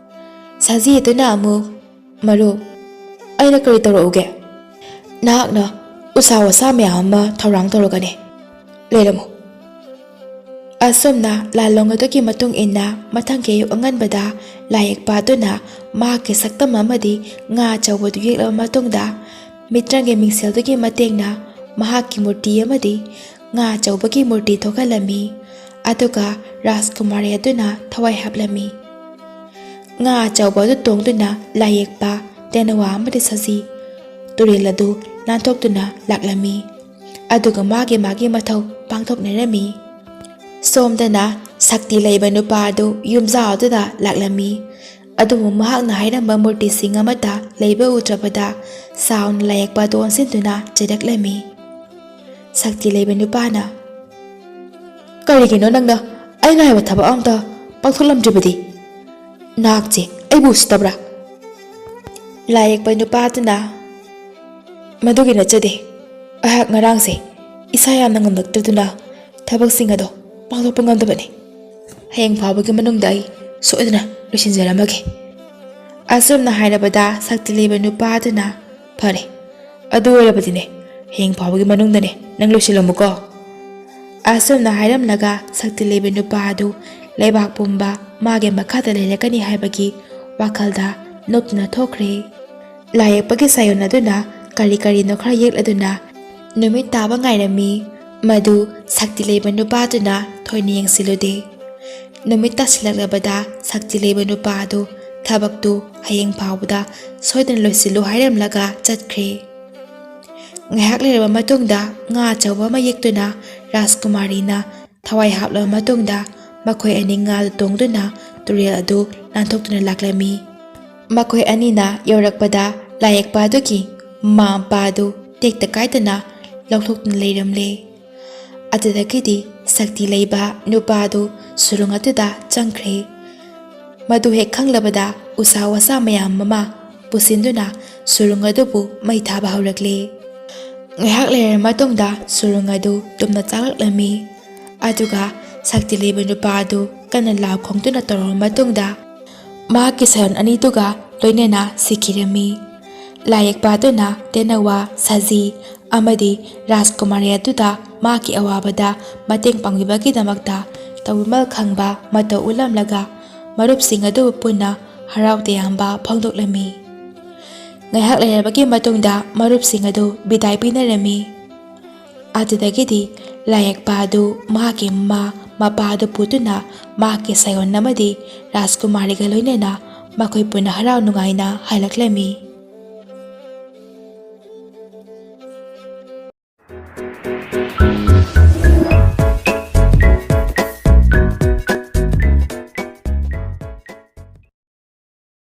ꯁꯖꯤ ꯑꯗꯨꯅ ꯑꯃꯨꯛ, "ꯃꯔꯨꯞ, ꯑꯩꯅ ꯀꯔꯤ ꯇꯧꯔꯛꯎꯒꯦ? ꯅꯍꯥꯛꯅ ꯎꯁꯥ ꯋꯥꯁꯥ ꯃꯌꯥꯝ ꯑꯃ ꯊꯧꯔꯥꯡ ꯇꯧꯔꯒꯅꯦ ꯂꯩꯔꯝꯃꯨ꯫" ꯑꯁꯨꯝꯅ ꯂꯥꯂꯣꯡ ꯑꯗꯨꯒꯤ ꯃꯇꯨꯡ ꯏꯟꯅ ꯃꯊꯪꯒꯤ ꯑꯌꯨꯛ ꯑꯉꯟꯕꯗ ꯂꯥꯏ ꯌꯦꯛꯄ ꯑꯗꯨꯅ ꯃꯍꯥꯛꯀꯤ ꯁꯛꯇꯝ ꯑꯃꯗꯤ ꯉꯥ ꯑꯆꯧꯕꯗꯨ ꯌꯦꯛꯂꯕ ꯃꯇꯨꯡꯗ, ꯃꯤꯇ꯭ꯔꯪꯒꯤ ꯃꯤꯡꯁꯦꯜꯗꯨꯒꯤ ꯃꯇꯦꯡꯅ ꯃꯍꯥꯛꯀꯤ ꯃꯨꯔꯇꯤ ꯑꯃꯗꯤ ꯉꯥ ꯑꯆꯧꯕꯒꯤ ꯃꯨꯔꯇꯤ ꯊꯣꯛꯍꯜꯂꯝꯃꯤ꯫ ꯑꯗꯨꯒ ꯔꯥꯖꯀꯨꯃꯥꯔꯤ ꯑꯗꯨꯅ ꯊꯋꯥꯏ ꯍꯥꯞꯂꯝꯃꯤ꯫ ꯉꯥ ꯑꯆꯧꯕ ꯑꯗꯨ ꯇꯣꯡꯗꯨꯅ ꯂꯥꯏ ꯌꯦꯛꯄ, ꯇꯦꯅꯋꯥ ꯑꯃꯗꯤ ꯁꯖꯤ ꯇꯨꯔꯦꯜ ꯑꯗꯨ ꯂꯥꯟꯊꯣꯛꯇꯨꯅ ꯂꯥꯛꯂꯝꯃꯤ꯫ ꯑꯗꯨꯒ ꯃꯥꯒꯤ ꯃꯥꯒꯤ ꯃꯊꯧ ꯄꯥꯡꯊꯣꯛꯅꯔꯝꯃꯤ꯫ ꯁꯣꯝꯗꯅ ꯁꯛꯇꯤ ꯂꯩꯕ ꯅꯨꯄꯥ ꯑꯗꯨ ꯌꯨꯝꯖꯥꯎ ꯑꯗꯨꯗ ꯂꯥꯛꯂꯝꯃꯤ꯫ ꯑꯗꯨꯕꯨ ꯃꯍꯥꯛꯅ ꯍꯥꯏꯔꯝꯕ ꯃꯨꯔꯇꯤꯁꯤꯡ ꯑꯃꯠꯇ ꯂꯩꯕ ꯎꯗ꯭ꯔꯕꯗ ꯁꯥꯎꯅ ꯂꯥꯏ ꯌꯦꯛꯄ ꯑꯗꯨ ꯑꯣꯟꯁꯤꯟꯗꯨꯅ ꯆꯩꯔꯛꯂꯝꯃꯤ꯫ ꯁꯛꯇꯤ ꯂꯩꯕ ꯅꯨꯄꯥꯅ, "ꯀꯔꯤꯒꯤꯅꯣ ꯅꯪꯅ ꯑꯩꯅ ꯍꯥꯏꯕ ꯊꯕꯛ ꯑꯃꯇ ꯄꯥꯡꯊꯣꯛꯂꯝꯗ꯭ꯔꯤꯕꯗꯤ? ꯅꯍꯥꯛꯁꯦ ꯑꯩꯕꯨ ꯎꯁꯤꯠꯇꯕ꯭ꯔꯥ?" ꯂꯥꯏ ꯌꯦꯛꯄ ꯅꯨꯄꯥꯗꯨꯅ, "ꯃꯗꯨꯒꯤ ꯅꯠꯆꯗꯦ꯫ ꯑꯩꯍꯥꯛ ꯉꯔꯥꯡꯁꯦ ꯏꯁꯥ ꯌꯥꯝꯅ ꯉꯝꯂꯛꯇꯗꯨꯅ ꯊꯕꯛꯁꯤꯡ ꯑꯗꯣ ꯄꯥꯡꯊꯣꯛꯄ ꯉꯝꯗꯕꯅꯤ꯫ ꯍꯌꯦꯡ ꯐꯥꯎꯕꯒꯤ ꯃꯅꯨꯡꯗ ꯑꯩ ꯁꯣꯏꯗꯅ ꯂꯣꯏꯁꯤꯟꯖꯔꯝꯃꯒꯦ꯫" ꯑꯁꯨꯝꯅ ꯍꯥꯏꯔꯕꯗ ꯁꯛꯇꯤ ꯂꯩꯕ ꯅꯨꯄꯥ ꯑꯗꯨꯅ, "ꯐꯔꯦ, ꯑꯗꯨ ꯑꯣꯏꯔꯕꯗꯤꯅꯦ, ꯍꯌꯦꯡ ꯐꯥꯎꯕꯒꯤ ꯃꯅꯨꯡꯗꯅꯦ ꯅꯪ ꯂꯣꯏꯁꯤꯜꯂꯝꯃꯨꯀꯣ꯫" ꯑꯁꯨꯝꯅ ꯍꯥꯏꯔꯝꯂꯒ ꯁꯛꯇꯤ ꯂꯩꯕ ꯅꯨꯄꯥ ꯑꯗꯨ ꯂꯩꯕꯥꯛ ꯄꯨꯝꯕ ꯃꯥꯒꯤ ꯃꯈꯥꯗ ꯂꯩꯔꯛꯀꯅꯤ ꯍꯥꯏꯕꯒꯤ ꯋꯥꯈꯜꯗ ꯅꯣꯛꯇꯨꯅ ꯊꯣꯛꯈ꯭ꯔꯦ꯫ ꯂꯥꯏ ꯌꯦꯛꯄꯒꯤ ꯁꯥꯌꯣꯟ ꯑꯗꯨꯅ ꯀꯔꯤ ꯀꯔꯤꯅꯣ ꯈꯔ ꯌꯦꯛꯂꯗꯨꯅ ꯅꯨꯃꯤꯠ ꯇꯥꯕ ꯉꯥꯏꯔꯝꯃꯤ꯫ ꯃꯗꯨ ꯁꯛꯇꯤ ꯂꯩꯕ ꯅꯨꯄꯥꯗꯨꯅ ꯊꯣꯏꯅ ꯌꯦꯡꯁꯤꯜꯂꯨꯗꯦ꯫ ꯅꯨꯃꯤꯠ ꯇꯥꯁꯤꯜꯂꯛꯂꯕꯗ ꯁꯛꯇꯤ ꯂꯩꯕ ꯅꯨꯄꯥ ꯑꯗꯨ ꯊꯕꯛꯇꯨ ꯍꯌꯦꯡ ꯐꯥꯎꯕꯗ ꯁꯣꯏꯗꯅ ꯂꯣꯏꯁꯤꯜꯂꯨ ꯍꯥꯏꯔꯝꯂꯒ ꯆꯠꯈ꯭ꯔꯦ꯫ ꯉꯥꯏꯍꯥꯛ ꯂꯩꯔꯕ ꯃꯇꯨꯡꯗ ꯉꯥ ꯑꯆꯧꯕ ꯑꯃ ꯌꯦꯛꯇꯨꯅ ꯔꯥꯖꯀꯨꯃꯥꯔꯤꯅ ꯊꯋꯥꯏ ꯍꯥꯞꯂꯕ ꯃꯇꯨꯡꯗ ꯃꯈꯣꯏ ꯑꯅꯤ ꯉꯥꯗ ꯇꯣꯡꯗꯨꯅ ꯇꯨꯔꯦꯜ ꯑꯗꯨ ꯂꯥꯟꯊꯣꯛꯇꯨꯅ ꯂꯥꯛꯂꯝꯃꯤ꯫ ꯃꯈꯣꯏ ꯑꯅꯤꯅ ꯌꯧꯔꯛꯄꯗ ꯂꯥꯏꯌꯦꯛꯄ ꯑꯗꯨꯒꯤ ꯃꯃꯥ ꯃꯄꯥ ꯑꯗꯨ ꯇꯦꯛꯇ ꯀꯥꯏꯗꯅ ꯂꯧꯊꯣꯛꯇꯨꯅ ꯂꯩꯔꯝꯂꯦ꯫ ꯑꯗꯨꯗꯒꯤꯗꯤ ꯁꯛꯇꯤ ꯂꯩꯕ ꯅꯨꯄꯥ ꯑꯗꯨ ꯁꯨꯔꯨꯡ ꯑꯗꯨꯗ ꯆꯪꯈ꯭ꯔꯦ꯫ ꯃꯗꯨ ꯍꯦꯛ ꯈꯪꯂꯕꯗ ꯎꯁꯥ ꯋꯥꯁꯥ ꯃꯌꯥꯝ ꯑꯃ ꯄꯨꯁꯤꯟꯗꯨꯅ ꯁꯨꯔꯨꯡ ꯑꯗꯨꯕꯨ ꯃꯩ ꯊꯥꯕ ꯍꯧꯔꯛꯂꯦ꯫ ꯉꯥꯏꯍꯥꯛ ꯂꯩꯔꯕ ꯃꯇꯨꯡꯗ ꯁꯨꯔꯨꯡ ꯑꯗꯨ ꯇꯨꯝꯅ ꯆꯥꯛꯂꯛꯂꯝꯃꯤ꯫ ꯑꯗꯨꯒ ꯁꯛꯇꯤ ꯂꯩꯕ ꯅꯨꯄꯥ ꯑꯗꯨ ꯀꯟꯅ ꯂꯥꯎ ꯈꯣꯡꯗꯨꯅ ꯇꯧꯔꯕ ꯃꯇꯨꯡꯗ ꯃꯍꯥꯛꯀꯤ ꯁꯥꯌꯣꯟ ꯑꯅꯤꯗꯨꯒ ꯂꯣꯏꯅꯅ ꯁꯤꯈꯤꯔꯝꯃꯤ꯫ ꯂꯥꯏꯌꯦꯛꯄ ꯑꯗꯨꯅ ꯇꯦꯅꯋꯥ, ꯁꯖꯤ ꯑꯃꯗꯤ ꯔꯥꯖꯀꯨꯃꯥꯔꯤ ꯑꯗꯨꯗ ꯃꯍꯥꯛꯀꯤ ꯑꯋꯥꯕꯗ ꯃꯇꯦꯡ ꯄꯥꯡꯕꯤꯕꯒꯤꯗꯃꯛꯇ ꯇꯧꯕꯤꯃꯜ ꯈꯪꯕ ꯃꯇꯧ ꯎꯠꯂꯝꯂꯒ ꯃꯔꯨꯞꯁꯤꯡ ꯑꯗꯨꯕꯨ ꯄꯨꯟꯅ ꯍꯔꯥꯎ ꯇꯌꯥꯝꯕ ꯐꯣꯡꯗꯣꯛꯂꯝꯃꯤ꯫ ꯉꯥꯏꯍꯥꯛ ꯂꯩꯔꯕꯒꯤ ꯃꯇꯨꯡꯗ ꯃꯔꯨꯞꯁꯤꯡ ꯑꯗꯨ ꯕꯤꯗꯥꯏ ꯄꯤꯅꯔꯝꯃꯤ꯫ ꯑꯗꯨꯗꯒꯤꯗꯤ ꯂꯥꯏꯌꯦꯛꯄ ꯑꯗꯨ ꯃꯍꯥꯛꯀꯤ ꯃꯃꯥ ꯃꯄꯥ ꯑꯗꯨ ꯄꯨꯗꯨꯅ ꯃꯍꯥꯛꯀꯤ ꯁꯥꯌꯣꯟ ꯑꯃꯗꯤ ꯔꯥꯖꯀꯨꯃꯥꯔꯤꯒ ꯂꯣꯏꯅꯅ ꯃꯈꯣꯏ ꯄꯨꯟꯅ ꯍꯔꯥꯎ ꯅꯨꯡꯉꯥꯏꯅ ꯍꯜꯂꯛꯂꯝꯃꯤ꯫